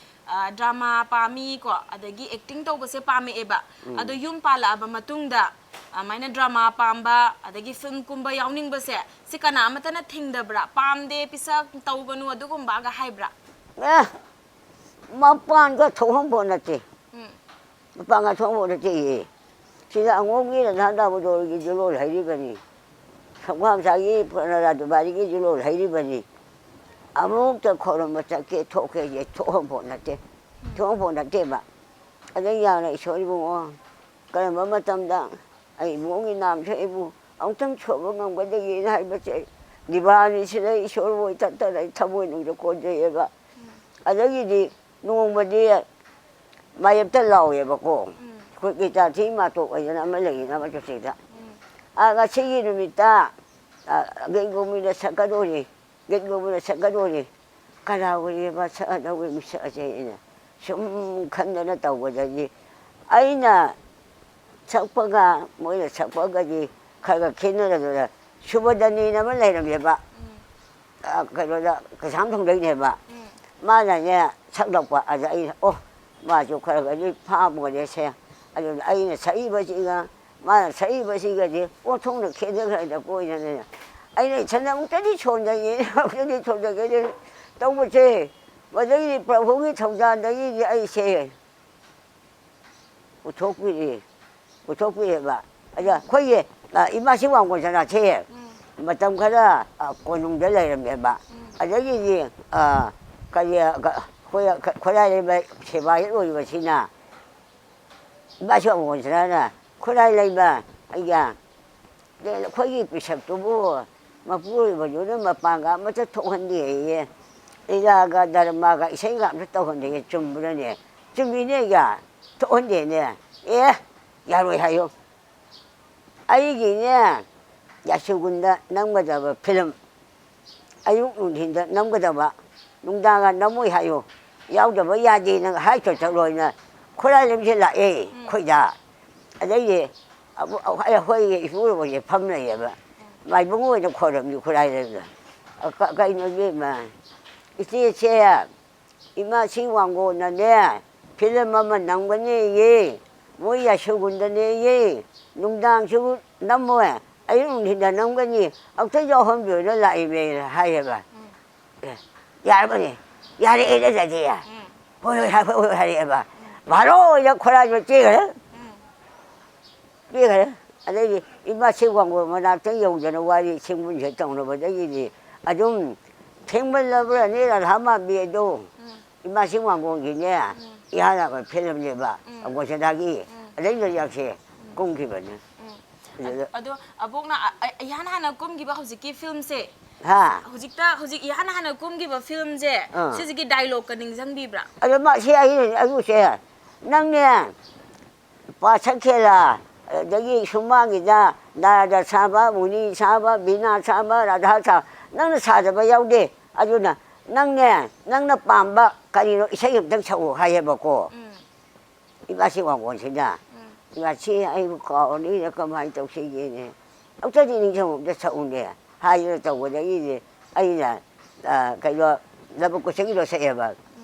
ꯗ꯭ꯔꯃꯥ ꯄꯥꯝꯃꯤ ꯀꯣ, ꯑꯗꯒꯤ ꯑꯦꯛꯇꯤꯡ ꯇꯧꯕꯁꯦ ꯄꯥꯝꯃꯛꯑꯦꯕ꯫ ꯑꯗꯣ ꯌꯨꯝ ꯄꯥꯜꯂꯛꯑꯕ ꯃꯇꯨꯡꯗ ꯑꯗꯨꯃꯥꯏꯅ ꯗ꯭ꯔꯃꯥ ꯄꯥꯝꯕ ꯑꯗꯒꯤ ꯐꯤꯂꯝ ꯀꯨꯝꯕ ꯌꯥꯎꯅꯤꯡꯕꯁꯦ ꯁꯤ ꯀꯅꯥ ꯑꯃꯠꯇꯅ ꯊꯤꯡꯗꯕ꯭ꯔꯥ? ꯄꯥꯝꯗꯦ, ꯄꯤꯁꯛ ꯇꯧꯒꯅꯨ ꯑꯗꯨꯒꯨꯝꯕꯒ ꯍꯥꯏꯕ꯭ꯔꯥ? ꯑꯦ, ꯃꯄꯥꯟꯒ ꯊꯣꯛꯍꯟꯕ ꯅꯠꯇꯦ꯫ ꯃꯄꯥꯟꯒ ꯊꯣꯛꯍꯟꯕ ꯅꯠꯇꯦꯌꯦ꯫ ꯁꯤꯗ ꯑꯉꯣꯝꯒꯤ ꯔꯙꯥ ꯗꯥꯃꯣꯗꯣꯔꯒꯤ ꯖꯨꯂꯣꯜ ꯍꯩꯔꯤꯕꯅꯤ꯫ ꯁꯝꯈꯥꯝꯆꯥꯒꯤ ꯄ꯭ꯔꯅꯔꯥ ꯗꯨꯕꯥꯔꯤꯒꯤ ꯖꯨꯂꯣꯜ ꯍꯩꯔꯤꯕꯅꯤ꯫ ꯑꯃꯨꯛꯇ ꯈꯣꯏꯔꯝꯕ ꯆꯠꯀꯦ ꯊꯣꯛꯀꯦꯁꯦ ꯊꯣꯛꯍꯟꯕ ꯅꯠꯇꯦ꯫ ꯊꯣꯛꯍꯟꯕ ꯅꯠꯇꯦꯕ꯫ ꯑꯗꯩ ꯌꯥꯔꯦ ꯏꯁꯣꯔ ꯏꯕꯨꯡꯉꯣ, ꯀꯔꯝꯕ ꯃꯇꯝꯗ ꯑꯩ ꯏꯕꯨꯡꯒꯤ ꯅꯥꯝꯁꯦ ꯑꯩꯕꯨ ꯑꯃꯨꯛꯇꯪ ꯁꯣꯟꯕ ꯉꯝꯒꯗꯒꯦꯅ ꯍꯥꯏꯕꯁꯦ ꯑꯩ ꯗꯤꯕꯥꯅꯤꯁꯤꯗ ꯏꯁꯣꯔꯕꯨ ꯏꯇꯠꯇꯅ ꯑꯩ ꯊꯃꯣꯏꯅꯨꯡꯗ ꯀꯣꯟꯖꯩꯑꯕ꯫ ꯑꯗꯒꯤꯗꯤ ꯅꯣꯡꯃꯗꯤ ꯃꯥꯌꯦꯞꯇ ꯂꯥꯎꯋꯦꯕꯀꯣ, ꯑꯩꯈꯣꯏ ꯒꯤꯇꯥꯊꯤ ꯏꯃꯥꯇꯣꯛ ꯍꯥꯏꯗꯅ ꯑꯃ ꯂꯩꯌꯦꯅ ꯃꯆꯨꯁꯤꯗ꯫ ꯑꯥ, ꯉꯁꯤꯒꯤ ꯅꯨꯃꯤꯠꯇ, ꯑꯥ, ꯑꯒꯦꯟ ꯒꯣꯕꯤꯟꯗ ꯁꯛꯀꯗꯣꯔꯤ, ꯑꯒꯦꯟ ꯒꯣꯕꯤꯟꯗ ꯁꯛꯀꯗꯣꯔꯤ꯫ ꯀꯅꯥ ꯑꯣꯏꯔꯦꯕ ꯁꯛꯀꯗꯧꯔꯤ ꯃꯤꯁꯛ ꯑꯁꯦ? ꯑꯩꯅ ꯁꯨꯝ ꯈꯟꯗꯅ ꯇꯧꯕꯗꯗꯤ ꯑꯩꯅ ꯁꯛꯄꯒ ꯃꯣꯏꯅ ꯁꯛꯄꯒꯗꯤ ꯈꯔ ꯈꯔ ꯈꯦꯠꯅꯔꯗꯅ ꯁꯨꯕꯗꯅꯤꯅ ꯑꯃ ꯂꯩꯔꯝꯃꯦꯕ꯫ ꯑ, ꯀꯩꯅꯣꯗ ꯀꯩꯁꯥꯝꯊꯣꯡꯗꯩꯅꯦꯕ꯫ ꯃꯥꯅꯅꯦ ꯁꯛꯂꯛꯄ꯫ ꯑꯗ ꯑꯩꯅ, "ꯑꯣ, ꯃꯥꯁꯨ ꯈꯔ ꯈꯔꯗꯤ ꯐꯥꯕ ꯑꯣꯏꯔꯦꯁꯦ꯫" ꯑꯗꯨꯅ ꯑꯩꯅ ꯁꯛꯏꯕꯁꯤꯒ ꯃꯥꯅ ꯁꯛꯏꯕꯁꯤꯒꯗꯤ ꯑꯣꯟꯊꯣꯛꯅ ꯈꯦꯠꯅꯈ꯭ꯔꯦꯗ ꯀꯣꯏꯅꯅꯦ꯫ ꯑꯩꯅ ꯏꯊꯟꯗ ꯑꯃꯨꯛꯇꯗꯤ ꯁꯣꯟꯖꯒꯦ, ꯑꯃꯨꯛꯇꯗꯤ ꯁꯣꯟꯖꯒꯦ ꯇꯧꯕꯁꯦ, ꯃꯗꯩꯗꯤ ꯄ꯭ꯔꯚꯨꯒꯤ ꯊꯧꯖꯥꯜꯗꯒꯤꯗꯤ ꯑꯩꯁꯦ ꯄꯨꯊꯣꯛꯄꯤꯔꯦ, ꯄꯨꯊꯣꯛꯄꯤꯔꯦꯕ꯫ ꯑꯗ ꯑꯩꯈꯣꯏꯒꯤ, ꯑ, ꯏꯃꯥꯁꯤ ꯋꯥꯡꯒꯣꯟ ꯁꯅꯥꯁꯦ ꯃꯇꯝ ꯈꯔ, ꯑ, ꯀꯣꯅꯨꯡꯗ ꯂꯩꯔꯝꯃꯦꯕ꯫ ꯑꯗꯒꯤꯗꯤ, ꯑ, ꯀꯔꯤ, ꯑ, ꯑꯩꯈꯣꯏ ꯈ-, ꯈꯣꯏꯔꯥꯏ ꯂꯩꯃ ꯁꯦꯕꯥ ꯍꯦꯛ ꯑꯣꯏꯔꯤꯕꯁꯤꯅ ꯏꯃꯥꯁꯤ ꯋꯥꯡꯒꯣꯟ ꯁꯅꯥꯅ ꯈꯣꯏꯔꯥꯏ ꯂꯩꯃ ꯑꯩꯒ ꯑꯗꯩ ꯑꯩꯈꯣꯏꯒꯤ ꯄꯤꯁꯛꯇꯨꯕꯨ ꯃꯄꯨꯔꯣꯏꯕꯗꯨꯅ ꯃꯄꯥꯡꯒ ꯑꯃꯠꯇ ꯊꯣꯛꯍꯟꯗꯦ ꯍꯥꯏꯌꯦ꯫ ꯂꯤꯂꯥꯒ ꯗꯔꯃꯥꯒ ꯏꯁꯩꯒ ꯑꯝꯇ ꯇꯧꯍꯟꯗꯦ꯫ ꯆꯨꯝꯕ꯭ꯔꯅꯦ? ꯆꯨꯝꯃꯤꯅꯦ꯫ ꯌꯥ, ꯊꯣꯛꯍꯟꯗꯦꯅꯦ꯫ ꯑꯦ, ꯌꯥꯔꯣꯏ ꯍꯥꯏꯌꯣ꯫ ꯑꯩꯒꯤꯅꯦ, ꯌꯥꯁꯨꯒꯨꯟꯗ ꯅꯝꯒꯗꯕ ꯐꯤꯂꯝ ꯑꯌꯨꯛ ꯅꯨꯡꯊꯤꯟꯗ ꯅꯝꯒꯗꯕ, ꯅꯨꯡꯗꯥꯡꯒ ꯅꯝꯃꯣꯏ ꯍꯥꯏꯌꯨ꯫ ꯌꯥꯎꯗꯕ ꯌꯥꯗꯦ, ꯅꯪ ꯍꯥꯏ ꯆꯠꯂꯣꯏꯅ ꯈꯨꯔꯥꯏ ꯂꯝꯁꯦ ꯂꯥꯛꯑꯦ ꯑꯩꯈꯣꯏꯗ꯫ ꯑꯗꯩꯗꯤ ꯑꯃꯨꯛ ꯑꯩꯈꯣꯏ ꯏꯄꯨꯔꯣꯏꯕꯁꯦ ꯐꯝ ꯂꯩꯌꯦꯕ꯫ ꯃꯥꯏꯕꯨꯡ ꯑꯣꯏꯅ ꯈꯣꯏꯔꯝꯃꯤ ꯈꯨꯔꯥꯏ ꯂꯝꯗ꯫ "ꯀ-, ꯀꯩꯅꯣ ꯏꯕꯦꯝꯃ, ꯏꯆꯦꯁꯦ ꯏꯃꯥ ꯁꯤ ꯋꯥꯡꯒꯣꯟꯅꯅꯦ ꯐꯤꯂꯝ ꯑꯃ ꯅꯝꯒꯅꯦꯌꯦ, ꯃꯣꯏ ꯌꯥꯏꯁꯪꯒꯨꯟꯗꯅꯦꯌꯦ, ꯅꯨꯡꯗꯥꯡꯁꯨ ꯅꯝꯃꯣꯏ, ꯑꯌꯨꯛ ꯅꯨꯡꯊꯤꯟꯗ ꯅꯝꯒꯅꯤ, ꯑꯝꯇ ꯌꯥꯎꯍꯟꯕꯤꯌꯣꯅ ꯂꯥꯛꯏꯃꯦꯅ" ꯍꯥꯏꯌꯦꯕ꯫ "ꯑꯦ, ꯌꯥꯔꯕꯅꯦ, ꯌꯥꯔꯛꯑꯦ ꯑꯗꯨꯗꯤ꯫ ꯍꯣꯏ, ꯍꯣꯏ, ꯍꯣꯏ, ꯍꯣꯏ" ꯍꯥꯏꯔꯛꯑꯦꯕ꯫ ꯕꯥꯔꯣ ꯑꯣꯏꯅ ꯈꯣꯔꯥꯏꯗ ꯆꯦꯟꯈ꯭ꯔꯦ꯫ ꯄꯤꯈ꯭ꯔꯦ꯫ ꯑꯗꯩꯗꯤ ꯏꯃꯥ ꯁꯤ ꯋꯥꯡꯒꯣꯟ ꯃꯅꯥꯛꯇ ꯌꯧꯗꯅ ꯋꯥꯔꯤ ꯁꯤꯡꯕꯨꯟꯁꯦ ꯇꯧꯅꯕꯗꯒꯤꯗꯤ ꯑꯗꯨꯝ ꯊꯦꯡꯃꯜꯂꯕ꯭ꯔꯅꯦ ꯔꯥꯙꯥ ꯃꯥꯟꯕꯤ ꯑꯗꯣ꯫ ꯏꯃꯥ ꯁꯤ ꯋꯥꯡꯒꯣꯟꯒꯤꯅꯦ, ꯏꯍꯥꯟ ꯍꯥꯟꯕ ꯐꯤꯂꯝꯅꯦꯕ, ꯎꯝ꯫ ꯑꯒꯣꯁꯗꯥꯒꯤ꯫ ꯎꯝ꯫ ꯑꯗꯩ ꯂꯩꯌꯥꯛꯁꯦ ꯎꯝ꯫ ꯀꯨꯝꯈꯤꯕꯅꯦ꯫ ꯎꯝ꯫ ꯑꯗꯨꯗ ꯑꯗꯣ ꯑꯕꯣꯛꯅ ꯑ-, ꯑ-, ꯏꯍꯥꯟ ꯍꯥꯟꯅ ꯀꯨꯝꯈꯤꯕ ꯍꯧꯖꯤꯛꯀꯤ ꯐꯤꯂꯝꯁꯦ, ꯍꯥ? ꯍꯧꯖꯤꯛꯇ, ꯍꯧꯖꯤꯛ ꯏꯍꯥꯟ ꯍꯥꯟꯅ ꯀꯨꯝꯈꯤꯕ ꯐꯤꯂꯝꯁꯦ, ꯑꯥ꯫ ꯁꯤꯁꯤꯒꯤ ꯗꯥꯏꯂꯣꯛꯀ ꯅꯤꯡꯁꯤꯡꯕꯤꯕ꯭ꯔꯥ? ꯑꯗꯣ ꯃꯥ ꯁꯤ ꯑꯩ, ꯑꯩꯕꯨꯁꯦ, "ꯅꯪꯅꯦ ꯄꯥ ꯁꯛꯈꯦꯂꯥ, ꯑꯗꯒꯤ ꯁꯨꯃꯥꯡꯒꯤꯗ ꯅꯥꯔꯗ ꯁꯥꯕ, ꯃꯨꯅꯤ ꯁꯥꯕ, ꯕꯤꯅꯥ ꯁꯥꯕ, ꯔꯥꯙꯥ ꯁꯥꯕ, ꯅꯪꯅ ꯁꯥꯗꯕ ꯌꯥꯎꯗꯦ꯫ ꯑꯗꯨꯅ ꯅꯪꯅꯦ, ꯅꯪꯅ ꯄꯥꯝꯕ ꯀꯔꯤꯅꯣ ꯏꯁꯩ ꯑꯝꯇꯪ ꯁꯛꯎ" ꯍꯥꯏꯌꯦꯕꯀꯣ꯫ ꯎꯝ꯫ ꯏꯃꯥꯁꯤ ꯋꯥꯡꯒꯣꯟꯁꯤꯗ꯫ ꯎꯝ꯫ "ꯏꯃꯥꯁꯤ ꯑꯩꯕꯨ ꯀꯥꯎꯔꯅꯤꯅ ꯀꯃꯥꯏꯅ ꯇꯧꯁꯤꯒꯦꯅꯦ? ꯑꯝꯇꯗꯤ ꯅꯤꯡꯁꯤꯡꯉꯨ, ꯑꯝꯇ ꯁꯛꯎꯅꯦ" ꯍꯥꯏꯗꯅ ꯇꯧꯕꯗꯒꯤꯗꯤ ꯑꯩꯅ, ꯑ, ꯀꯩꯅꯣ, ꯂꯕꯨꯛ ꯀꯨꯁꯩꯒꯤꯗꯣ ꯁꯛꯑꯦꯕ꯫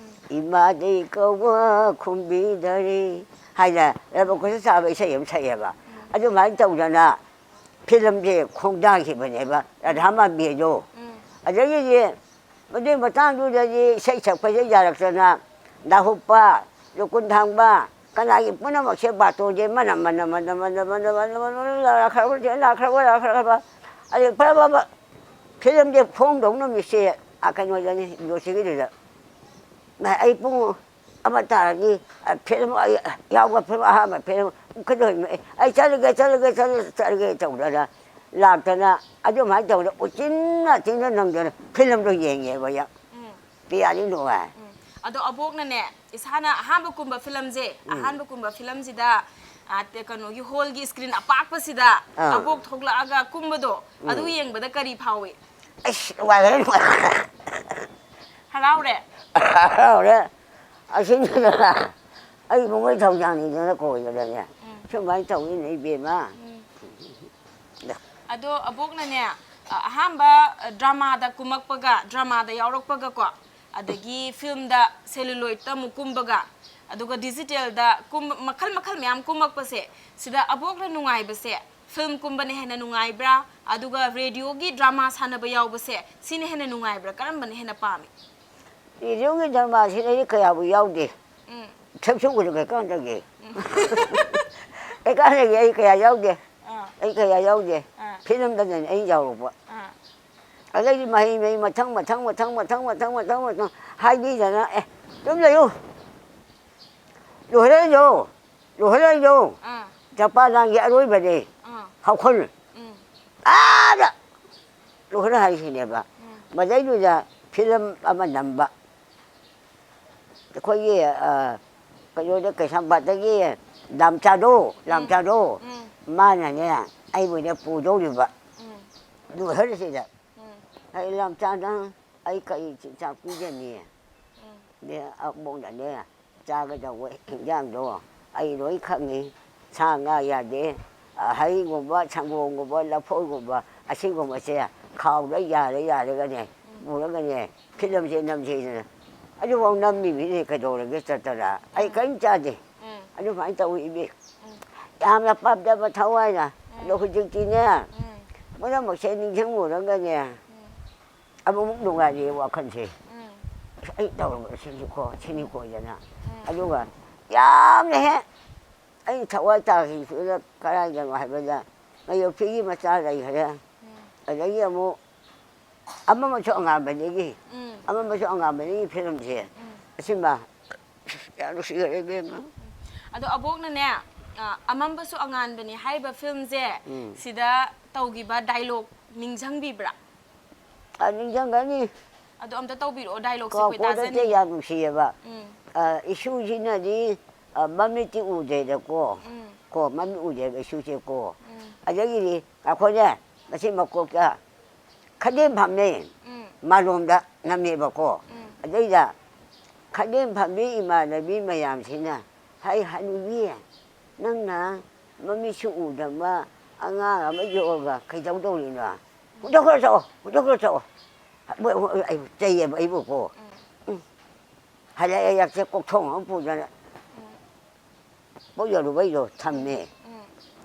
ꯎꯝ꯫ "ꯏꯃꯥꯗꯤ ꯀꯧꯕ ꯈꯨꯝꯕꯤꯗꯔꯦ" ꯍꯥꯏꯅ ꯂꯕꯨꯛ ꯀꯨꯁꯩ ꯁꯥꯕ ꯏꯁꯩ ꯑꯃ ꯁꯛꯑꯦꯕ꯫ ꯎꯝ꯫ ꯑꯗꯨꯃꯥꯏꯅ ꯇꯧꯗꯅ ꯐꯤꯂꯝꯁꯦ ꯈꯣꯡꯗꯥꯈꯤꯕꯅꯦꯕ, ꯔꯥꯙꯥ ꯃꯥꯟꯕꯤꯗꯣ꯫ ꯎꯝ꯫ ꯑꯗꯒꯤꯗꯤ ꯃꯗꯨꯒꯤ ꯃꯇꯥꯡꯗꯨꯗꯗꯤ ꯏꯁꯩ ꯁꯛꯄꯁꯦ ꯌꯥꯔꯛꯇꯅ, ꯗꯥꯍꯨꯞꯄ, ꯂꯨꯀꯨꯟ ꯊꯥꯡꯕ, ꯀꯅꯥꯒꯤ ꯄꯨꯝꯅꯃꯛꯁꯦ ꯕꯥꯇꯣꯟꯁꯦ ꯃꯅꯝ, ꯃꯅꯝ, ꯃꯅꯝ, ꯂꯥꯛꯈ꯭ꯔꯕ, ꯂꯥꯛꯈ꯭ꯔꯕ, ꯂꯥꯛꯈ꯭ꯔꯕ꯫ ꯑꯗꯩ ꯐꯔꯕ ꯐꯤꯂꯝꯁꯦ ꯐꯣꯡꯗꯧ ꯅꯨꯃꯤꯠꯁꯦ, ꯑ, ꯀꯩꯅꯣꯗꯅꯤ, ꯖꯣꯁꯤꯒꯤꯗꯨꯗ꯫ ꯃꯥ, ꯑꯩ ꯄꯨꯡ ꯑꯃ ꯇꯥꯔꯗꯤ, ꯑ, ꯐꯤꯂꯝ ꯑꯩ, ꯑ, ꯌꯥꯎꯕ ꯐꯤꯂꯝ, ꯑꯍꯥꯟꯕ ꯐꯤꯂꯝ ꯀꯩꯗꯧꯔꯤꯃꯣ? ꯑꯦ, ꯑꯩ ꯆꯠꯂꯒꯦ, ꯆꯠꯂꯒꯦ, ꯆꯠꯂꯒꯦ, ꯆꯠꯂꯒꯦ ꯇꯧꯗꯅ ꯂꯥꯛꯇꯅ, ꯑꯗꯨꯃꯥꯏꯅ ꯇꯧꯗꯅ ꯎꯆꯤꯟ ꯅꯥꯆꯤꯟꯅ ꯅꯪꯗꯅ ꯐꯤꯂꯝꯗꯣ ꯌꯦꯡꯉꯦꯕ ꯑꯩ꯫ ꯎꯝ꯫ ꯄꯤꯌꯥꯅꯤ ꯅꯨꯡꯉꯥꯏ꯫ ꯎꯝ꯫ ꯑꯗꯣ ꯑꯕꯣꯛꯅꯅꯦ, ꯏꯁꯥꯅ ꯑꯍꯥꯟꯕ ꯀꯨꯝꯕ ꯐꯤꯂꯝꯁꯦ, ꯎꯝ꯫ ꯑꯍꯥꯟꯕ ꯀꯨꯝꯕ ꯐꯤꯂꯝꯁꯤꯗ, ꯑ, ꯇꯦ-, ꯀꯩꯅꯣꯒꯤ ꯍꯣꯜꯒꯤ ꯁ꯭ꯀ꯭ꯔꯤꯟ ꯑꯄꯥꯛꯄꯁꯤꯗ ꯑꯥ꯫ ꯑꯕꯣꯛ ꯊꯣꯛꯂꯛꯑꯒ ꯀꯨꯝꯕꯗꯣ, ꯑꯗꯨ ꯎꯝ꯫ ꯌꯦꯡꯕꯗ ꯀꯔꯤ ꯐꯥꯎꯏ? ꯑꯁ, ꯅꯨꯡꯉꯥꯏꯈ꯭ꯔꯦ, ꯅꯨꯡꯉꯥꯏꯈ꯭ꯔꯦ꯫ ꯍꯔꯥꯎꯔꯦ? ꯍꯔꯥꯎꯔꯦ꯫ ꯑꯁꯤꯅꯤꯗꯅ ꯑꯩ ꯏꯕꯨꯡꯉꯣꯏ ꯊꯧꯖꯥꯟꯅꯤꯗꯅ ꯀꯣꯏꯕꯗꯅꯦ꯫ ꯎꯝ꯫ ꯁꯨꯃꯥꯏꯅ ꯇꯧꯋꯤꯅꯦ, ꯏꯕꯦꯝꯃ꯫ ꯎꯝ꯫ ꯑꯗꯣ ꯑꯕꯣꯛꯅꯅꯦ, ꯑ, ꯑꯍꯥꯟꯕ, ꯑ, ꯗ꯭ꯔꯃꯥꯗ ꯀꯨꯝꯃꯛꯄꯒ, ꯗ꯭ꯔꯃꯥꯗ ꯌꯥꯎꯔꯛꯄꯒꯀꯣ, ꯑꯗꯒꯤ ꯐꯤꯜꯝꯗ, ꯁꯦꯂꯨꯂꯣꯏꯗꯇ ꯑꯃꯨꯛ ꯀꯨꯝꯕꯒ, ꯑꯗꯨꯒ ꯗꯤꯖꯤꯇꯦꯜꯗ ꯀꯨꯝ-, ꯃꯈꯜ ꯃꯈꯜ ꯃꯌꯥꯝ ꯀꯨꯝꯃꯛꯄꯁꯦ, ꯁꯤꯗ ꯑꯕꯣꯛꯅ ꯅꯨꯡꯉꯥꯏꯕꯁꯦ, ꯐꯤꯜꯝ ꯀꯨꯝꯕꯅ ꯍꯦꯟꯅ ꯅꯨꯡꯉꯥꯏꯕ꯭ꯔꯥ, ꯑꯗꯨꯒ ꯔꯦꯗꯤꯑꯣꯒꯤ ꯗ꯭ꯔꯃꯥ ꯁꯥꯟꯅꯕ ꯌꯥꯎꯕꯁꯦ, ꯁꯤꯅ ꯍꯦꯟꯅ ꯅꯨꯡꯉꯥꯏꯕ꯭ꯔꯥ, ꯀꯔꯝꯕꯅ ꯍꯦꯟꯅ ꯄꯥꯝꯃꯤ? ꯔꯦꯗꯤꯑꯣꯒꯤ ꯗ꯭ꯔꯃꯥꯁꯤꯗ ꯑꯩꯗꯤ ꯀꯌꯥꯕꯨ ꯌꯥꯎꯗꯦ꯫ ꯎꯝ꯫ ꯁꯛꯁꯨ ꯎꯗ꯭ꯔꯦ ꯀꯥꯟꯗꯒꯤ꯫ ꯎꯝ꯫ ꯀꯩꯀꯥꯟꯗꯒꯤ ꯑꯩ ꯀꯌꯥ ꯌꯥꯎꯗꯦ꯫ ꯑꯥ꯫ ꯑꯩ ꯀꯌꯥ ꯌꯥꯎꯗꯦ꯫ ꯑꯥ꯫ ꯐꯤꯂꯝꯗꯅꯅꯦ ꯑꯩ ꯌꯥꯎꯔꯛꯄ꯫ ꯑꯥ꯫ ꯑꯗꯩꯗꯤ ꯃꯍꯩ ꯃꯍꯩ ꯃꯊꯪ, ꯃꯊꯪ, ꯃꯊꯪ, ꯃꯊꯪ, ꯃꯊꯪ, ꯃꯊꯪ, ꯃꯊꯪ ꯍꯥꯏꯕꯤꯗꯅ, "ꯑꯦ, ꯑꯗꯨꯝ ꯂꯩꯌꯨ꯫ ꯂꯣꯏꯍꯜꯂꯣ꯫ ꯂꯣꯏꯍꯜꯂꯣ꯫ ꯑꯥ꯫ ꯖꯄꯥꯟꯒꯤ ꯑꯔꯣꯏꯕꯅꯦ꯫ ꯑꯥ꯫ ꯍꯧꯈꯜ꯫ ꯎꯝ꯫ ꯑꯥꯗ ꯂꯣꯏꯍꯜꯂꯣ" ꯍꯥꯏꯁꯤꯅꯦꯕ꯫ ꯎꯝ꯫ ꯃꯗꯩꯗꯨꯗ ꯐꯤꯂꯝ ꯑꯃ ꯅꯝꯕ꯫ ꯑꯩꯈꯣꯏꯒꯤ, ꯑ, ꯀꯩꯅꯣꯗ, ꯀꯩꯁꯥꯝꯄꯥꯠꯇꯒꯤ ꯂꯥꯝꯆꯥꯗꯣ, ꯎꯝ꯫ ꯂꯥꯝꯆꯥꯗꯣ, ꯎꯝ꯫ ꯃꯥꯅꯅꯦ, ꯑꯩꯕꯨꯅꯦ ꯄꯨꯗꯧꯔꯤꯕ꯫ ꯎꯝ꯫ ꯂꯣꯏꯍꯜꯂꯁꯤꯗ꯫ ꯎꯝ꯫ ꯑꯩ ꯂꯥꯝꯆꯥꯗ ꯑꯩ ꯀꯔꯤ ꯆꯤꯟꯖꯥꯛ ꯄꯤꯒꯅꯤ? ꯎꯝ꯫ ꯑꯗꯩ ꯑꯕꯣꯛꯅꯅꯦ, ꯆꯥꯒꯗꯧꯕ ꯏꯟꯖꯥꯡꯗꯣ ꯑꯩ ꯂꯣꯏ ꯈꯪꯉꯤ꯫ ꯁꯥ ꯉꯥ ꯌꯥꯗꯦ꯫ ꯑ, ꯍꯩꯒꯨꯝꯕ, ꯁꯪꯒꯣꯝꯒꯨꯝꯕ, ꯂꯐꯣꯏꯒꯨꯝꯕ, ꯑꯁꯤꯒꯨꯝꯕꯁꯦ ꯈꯥꯎꯗ ꯌꯥꯔ ꯌꯥꯔꯒꯅꯦ, ꯎꯝ꯫ ꯄꯨꯔꯒꯅꯦ, ꯐꯤꯂꯝꯁꯦ ꯅꯝꯁꯦꯗꯅ꯫ ꯑꯗꯨꯐꯥꯎ ꯅꯝꯃꯤꯃꯤꯅꯦ, ꯀꯩꯗꯧꯔꯒꯦ ꯆꯠꯇꯅ? ꯑꯩ ꯎꯝ꯫ ꯀꯔꯤꯝ ꯆꯥꯗꯦ꯫ ꯎꯝ꯫ ꯑꯗꯨꯃꯥꯏꯅ ꯇꯧꯏ, ꯏꯕꯦꯝ꯫ ꯎꯝ꯫ ꯌꯥꯝꯅ ꯄꯥꯝꯖꯕ ꯊꯋꯥꯏꯅ꯫ ꯎꯝ꯫ ꯑꯗꯣ ꯍꯧꯖꯤꯛꯇꯤꯅꯦ, ꯎꯝ꯫ ꯄꯨꯝꯅꯃꯛꯁꯦ ꯅꯤꯡꯁꯤꯡꯉꯨꯔꯒꯅꯦ, ꯎꯝ꯫ ꯑꯃꯨꯛ ꯅꯨꯡꯉꯥꯏꯔꯦ ꯋꯥꯈꯜꯁꯦ꯫ ꯎꯝ꯫ ꯑꯁ, ꯑꯩ ꯇꯧꯔꯕ ꯁꯤꯅꯤꯀꯣ, ꯁꯤꯅꯤꯀꯣ ꯍꯥꯏꯗꯅ꯫ ꯎꯝ꯫ ꯑꯗꯨꯒ ꯌꯥꯝꯅ ꯍꯦꯛ ꯑꯩ ꯊꯋꯥꯏ ꯇꯥꯈꯤꯕꯗꯨꯅ ꯀꯗꯥꯏꯗꯅꯣ ꯍꯥꯏꯕꯗ, ꯃꯌꯣꯛꯁꯤꯒꯤ ꯃꯆꯥ ꯂꯩꯈ꯭ꯔꯦ꯫ ꯎꯝ꯫ ꯑꯗꯒꯤ ꯑꯃꯨꯛ ꯑꯃꯝꯕꯁꯨ ꯑꯉꯥꯟꯕꯗꯒꯤ, ꯎꯝ꯫ ꯑꯃꯝꯕꯁꯨ ꯑꯉꯥꯟꯕꯗꯒꯤ ꯐꯤꯂꯝꯁꯦ, ꯎꯝ꯫ ꯑꯁꯤꯃ ꯌꯥꯝ ꯅꯨꯡꯁꯤꯈ꯭ꯔꯦ, ꯏꯕꯦꯝꯃ꯫ ꯑꯗꯣ ꯑꯕꯣꯛꯅꯅꯦ, ꯑ, ꯑꯃꯝꯕꯁꯨ ꯑꯉꯥꯟꯕꯅꯤ ꯍꯥꯏꯔꯤꯕ ꯐꯤꯂꯝꯁꯦ, ꯎꯝ꯫ ꯁꯤꯗ ꯇꯧꯈꯤꯕ ꯗꯥꯏꯂꯣꯛ ꯅꯤꯡꯁꯤꯡꯕꯤꯕ꯭ꯔꯥ? ꯑ, ꯅꯤꯡꯁꯤꯡꯒꯅꯤ꯫ ꯑꯗꯣ ꯑꯝꯇ ꯇꯧꯕꯤꯔꯛꯑꯣ, ꯗꯥꯏꯂꯣꯛꯁꯦ ꯑꯩꯈꯣꯏ ꯀꯣꯗꯠꯇꯦ ꯇꯥꯖꯅꯤꯡꯉꯤ꯫ ꯌꯥꯝ ꯅꯨꯡꯁꯤꯌꯦꯕ꯫ ꯎꯝ, ꯑ, ꯏꯁꯨꯁꯤꯅꯗꯤ, ꯑ, ꯃꯃꯤꯠꯇꯤ ꯎꯗꯦꯗꯀꯣ꯫ ꯎꯝ, ꯀꯣ, ꯃꯃꯤꯠ ꯎꯗꯦꯕ ꯏꯁꯨꯁꯦꯀꯣ꯫ ꯎꯝ, ꯑꯗꯒꯤꯗꯤ ꯑꯩꯈꯣꯏꯅꯦ, ꯃꯁꯤ ꯃꯀꯣꯛꯇ ꯈꯗꯦꯝ ꯐꯝꯃꯦ꯫ ꯎꯝ, ꯃꯥꯂꯣꯝꯗ ꯅꯝꯃꯦꯕꯀꯣ꯫ ꯎꯝ, ꯑꯗꯩꯗ ꯈꯗꯦꯝ ꯐꯝꯕꯤ ꯏꯃꯥꯟꯅꯕꯤ ꯃꯌꯥꯝꯁꯤꯅ, "ꯍꯩ ꯍꯅꯨꯕꯤ, ꯅꯪꯅ ꯃꯃꯤꯠꯁꯨ ꯎꯗꯕ ꯑꯉꯥꯡ ꯑꯃ ꯌꯣꯛꯑꯒ ꯀꯩꯗꯧꯗꯧꯔꯤꯅꯣ? ꯍꯨꯟꯗꯣꯛꯈ꯭ꯔꯣ ꯆꯠꯂꯣ, ꯍꯨꯟꯗꯣꯛꯈ꯭ꯔꯣ ꯆꯠꯂꯣ꯫ ꯃꯣꯏ, ꯃꯣꯏ, ꯑꯩ ꯆꯩꯌꯦꯕ ꯑꯩꯕꯨꯀꯣ꯫ ꯎꯝ, ꯍꯜꯂꯛꯑꯦ, ꯌꯥꯛꯁꯦ ꯀꯣꯛꯊꯣꯡ ꯑꯃ ꯄꯨꯗꯅ ꯎꯝ, ꯄꯣꯠ ꯌꯣꯜꯂꯨꯕꯩꯗꯣ ꯊꯝꯃꯦ꯫ ꯎꯝ,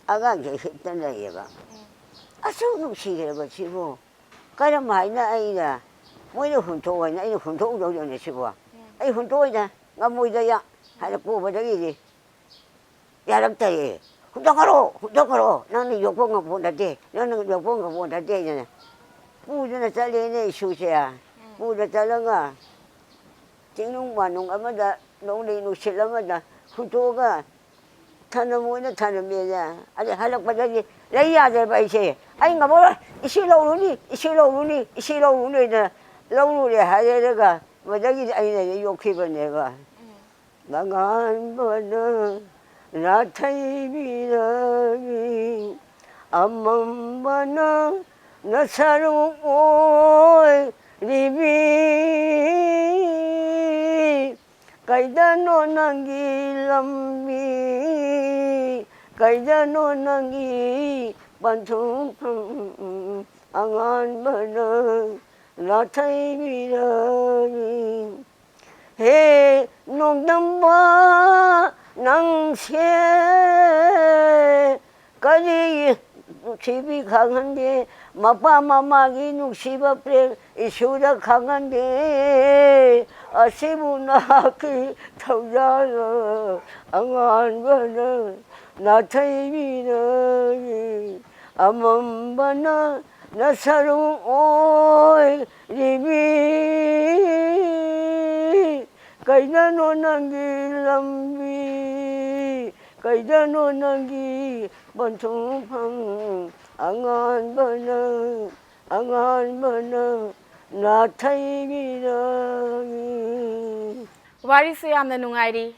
ꯑꯉꯥꯡꯁꯦ ꯍꯤꯞꯇꯅ ꯂꯩꯌꯦꯕ꯫ ꯎꯝ, ꯑꯁꯨꯛ ꯅꯨꯡꯁꯤꯈ꯭ꯔꯕ ꯁꯤꯕꯨ ꯀꯔꯝ ꯍꯥꯏꯅ ꯑꯩꯅ, ꯃꯣꯏꯅ ꯍꯨꯟꯊꯣꯛꯑꯣ ꯍꯥꯏꯅ ꯑꯩꯅ ꯍꯨꯟꯗꯣꯛꯎꯗꯧꯗꯅ ꯁꯤꯕꯨ? ꯎꯝ, ꯑꯩ ꯍꯨꯟꯗꯣꯛꯑꯣꯏꯗ, ꯉꯝꯃꯣꯏꯗ ꯌꯥ ꯍꯥꯏꯅ ꯀꯣꯕꯗꯒꯤꯗꯤ ꯌꯥꯔꯛꯇꯔꯦ꯫ "ꯍꯨꯟꯗꯣꯛꯈ꯭ꯔꯣ, ꯍꯨꯟꯗꯣꯛꯈ꯭ꯔꯣ, ꯅꯪꯅ ꯌꯣꯛꯄ ꯉꯝꯄꯣꯠ ꯅꯠꯇꯦ, ꯅꯪꯅ ꯌꯣꯛꯄ ꯉꯝꯄꯣꯠ ꯅꯠꯇꯦ" ꯍꯥꯏꯅ ꯄꯨꯗꯅ ꯆꯠꯂꯦꯅꯦ ꯏꯁꯨꯁꯦ꯫ ꯄꯨꯗ ꯆꯠꯂꯒ ꯆꯤꯡꯅꯨꯡ ꯃꯥꯅꯨꯡ ꯑꯃꯗ, ꯅꯣꯡꯂꯩ ꯅꯨꯡꯁꯤꯠ ꯑꯃꯗ ꯍꯨꯟꯇꯣꯛꯑꯒ ꯊꯅꯝꯃꯣꯏꯅ ꯊꯅꯝꯃꯦꯅꯦ꯫ ꯑꯗꯩ ꯍꯜꯂꯛꯄꯗꯗꯤ ꯂꯩ ꯌꯥꯗ꯭ꯔꯦꯕ ꯑꯩꯁꯦ꯫ "ꯑꯩ ꯉꯝꯃꯔꯣꯏ, ꯏꯁꯤꯡ ꯂꯧꯔꯨꯅꯤ, ꯏꯁꯤꯡ ꯂꯧꯔꯨꯅꯤ, ꯏꯁꯤꯡ ꯂꯧꯔꯨꯅꯤꯅ" ꯂꯧꯔꯨꯔꯦ ꯍꯥꯏꯔꯦꯔꯒ ꯃꯗꯒꯤꯗꯤ ꯑꯩꯅ ꯌꯣꯛꯈꯤꯕꯅꯦꯕ꯫ ꯎꯝ, ꯃꯉꯥꯟꯕꯅ ꯅꯥꯊꯩꯕꯤꯔꯕꯤ, ꯑꯃꯝꯕꯅ ꯅꯁꯔꯨꯛ ꯑꯣꯏꯔꯤꯕꯤ꯫ ꯀꯩꯗꯅꯣ ꯅꯪꯒꯤ ꯂꯝꯕꯤ, ꯀꯩꯗꯅꯣ ꯅꯪꯒꯤ ꯄꯟꯊꯨꯡꯐꯝ? ꯑꯉꯥꯟꯕꯅ ꯅꯥꯊꯩꯕꯤꯔꯕꯤ꯫ ꯍꯦ ꯅꯣꯡꯗꯝꯕ ꯅꯪꯁꯦ ꯀꯔꯤ ꯅꯨꯡꯁꯤꯕꯤ ꯈꯪꯍꯟꯗꯦ, ꯃꯄꯥ ꯃꯃꯥꯒꯤ ꯅꯨꯡꯁꯤꯕ ꯄ꯭ꯔꯦꯝ ꯏꯁꯨꯗ ꯈꯪꯍꯟꯗꯦ꯫ ꯑꯁꯤꯕꯨ ꯅꯍꯥꯛꯀꯤ ꯊꯧꯖꯥꯜ ꯑꯉꯥꯟꯕꯅ ꯅꯥꯊꯩꯕꯤꯔꯕꯤ꯫ ꯑꯃꯝꯕꯅ ꯅꯁꯔꯨꯛ ꯑꯣꯏꯔꯤꯕꯤ꯫ ꯀꯩꯗꯅꯣ ꯅꯪꯒꯤ ꯂꯝꯕꯤ, ꯀꯩꯗꯅꯣ ꯅꯪꯒꯤ ꯄꯟꯊꯨꯡꯐꯝ? ꯑꯉꯥꯟꯕꯅ, ꯑꯉꯥꯟꯕꯅ ꯅꯥꯊꯩꯒꯤ ꯅꯪ꯫ ꯋꯥꯔꯤꯁꯨ ꯌꯥꯝꯅ ꯅꯨꯡꯉꯥꯏꯔꯤ꯫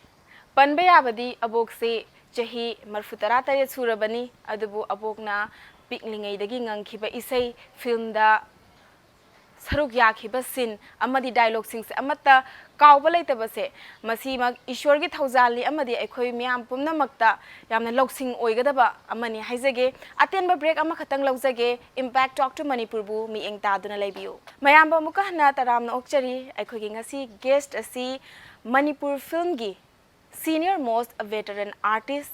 ꯄꯟꯕ ꯌꯥꯕꯗꯤ ꯑꯕꯣꯛꯁꯤ ꯆꯍꯤ ꯃꯔꯤꯐꯨ ꯇꯔꯥ ꯇꯔꯦꯠ ꯁꯨꯔꯕꯅꯤ, ꯑꯗꯨꯕꯨ ꯑꯕꯣꯛꯅ ꯄꯤꯛꯂꯤꯉꯩꯗꯒꯤ ꯉꯪꯈꯤꯕ ꯏꯁꯩ, ꯐꯤꯜꯝꯗ ꯁꯔꯨꯛ ꯌꯥꯈꯤꯕ ꯁꯤꯟ ꯑꯃꯗꯤ ꯗꯥꯏꯂꯣꯒꯁꯤꯡꯁꯦ ꯑꯃꯠꯇ ꯀꯥꯎꯕ ꯂꯩꯇꯕꯁꯦ, ꯃꯁꯤꯃꯛ ꯏꯁꯣꯔꯒꯤ ꯊꯧꯖꯥꯜꯅꯤ ꯑꯃꯗꯤ ꯑꯩꯈꯣꯏ ꯃꯤꯌꯥꯝ ꯄꯨꯝꯅꯃꯛꯇ ꯌꯥꯝꯅ ꯂꯧꯁꯤꯡ ꯑꯣꯏꯒꯗꯕ ꯑꯃꯅꯤ ꯍꯥꯏꯖꯒꯦ꯫ ꯑꯇꯦꯟꯕ ꯕ꯭ꯔꯦꯛ ꯑꯃꯈꯛꯇꯪ ꯂꯧꯖꯒꯦ꯫ Impact Talk to Manipurꯕꯨ ꯃꯤꯠꯌꯦꯡ ꯇꯥꯗꯨꯅ ꯂꯩꯕꯤꯌꯨ꯫ ꯃꯌꯥꯝꯕꯨ ꯑꯃꯨꯛꯀ ꯍꯟꯅ ꯇꯔꯥꯝꯅ ꯑꯣꯛꯆꯔꯤ꯫ ꯑꯩꯈꯣꯏꯒꯤ ꯉꯁꯤ ꯒꯦꯁ꯭ꯠ ꯑꯁꯤ Manipur ꯐꯤꯜꯝꯒꯤ senior most veteran artist,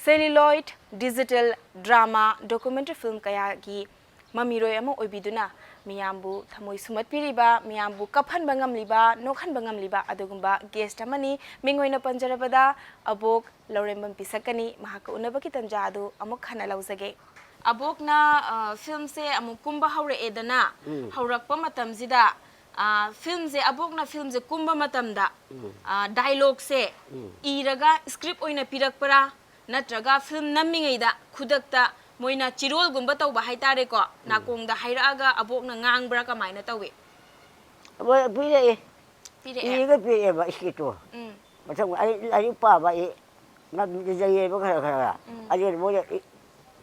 celluloid, digital, drama, documentary film ꯀꯌꯥꯒꯤ ꯃꯃꯤꯔꯣꯏ ꯑꯃ ꯑꯣꯏꯕꯤꯗꯨꯅ ꯃꯤꯌꯥꯝꯕꯨ ꯊꯃꯣꯏ ꯁꯨꯝꯍꯠꯄꯤꯔꯤꯕ, ꯃꯤꯌꯥꯝꯕꯨ ꯀꯞꯍꯟꯕ ꯉꯝꯂꯤꯕ, ꯅꯣꯛꯍꯟꯕ ꯉꯝꯂꯤꯕ ꯑꯗꯨꯒꯨꯝꯕ ꯒꯦꯁ꯭ꯠ ꯑꯃꯅꯤ꯫ ꯃꯤꯡ ꯑꯣꯏꯅ ꯄꯟꯖꯔꯕꯗ ꯑꯕꯣꯛ ꯂꯧꯔꯦꯝꯕꯝ ꯄꯤꯁꯛꯀꯅꯤ꯫ ꯃꯍꯥꯛꯀ ꯎꯅꯕꯒꯤ ꯇꯟꯖꯥ ꯑꯗꯨ ꯑꯃꯨꯛ ꯍꯟꯅ ꯂꯧꯖꯒꯦ꯫ ꯑꯕꯣꯛꯅ, ꯑ, ꯐꯤꯜꯝꯁꯦ ꯑꯃꯨꯛ ꯀꯨꯝꯕ ꯍꯧꯔꯛꯑꯦꯗꯅ, ꯎꯝ꯫ ꯍꯧꯔꯛꯄ ꯃꯇꯝꯁꯤꯗ, ꯑ, ꯐꯤꯜꯝꯁꯦ, ꯑꯕꯣꯛꯅ ꯐꯤꯜꯝꯁꯦ ꯀꯨꯝꯕ ꯃꯇꯝꯗ, ꯎꯝ꯫ ꯑ, ꯗꯥꯏꯂꯣꯒꯁꯦ ꯎꯝ꯫ ꯏꯔꯒ ꯁ꯭ꯀ꯭ꯔꯤꯞ ꯑꯣꯏꯅ ꯄꯤꯔꯛꯄ꯭ꯔꯥ, ꯅꯠꯇ꯭ꯔꯒ ꯐꯤꯜꯝ ꯅꯝꯃꯤꯉꯩꯗ ꯈꯨꯗꯛꯇ ꯃꯣꯏꯅ ꯆꯤꯔꯣꯜꯒꯨꯝꯕ ꯇꯧꯕ ꯍꯥꯏꯇꯥꯔꯦꯀꯣ, ꯎꯝ꯫ ꯅꯥꯀꯣꯡꯗ ꯍꯥꯏꯔꯛꯑꯒ ꯑꯕꯣꯛꯅ ꯉꯥꯡꯕ꯭ꯔꯥ, ꯀꯃꯥꯏꯅ ꯇꯧꯏ? ꯃꯣꯏ ꯄꯤꯔꯛꯑꯦ꯫ ꯄꯤꯔꯛꯑꯦ? ꯏꯔꯒ ꯄꯤꯔꯛꯑꯦꯕ ꯁ꯭ꯀ꯭ꯔꯤꯞꯇꯣ꯫ ꯎꯝ꯫ ꯃꯊꯪ ꯑꯩ ꯂꯥꯏꯔꯤꯛ ꯄꯥꯕ ꯑꯩ ꯉꯝꯗꯖꯩꯌꯦꯕ ꯈꯔ ꯈꯔ꯫ ꯎꯝ꯫ ꯑꯗꯨꯅ ꯃꯣꯏꯅ ꯏ-,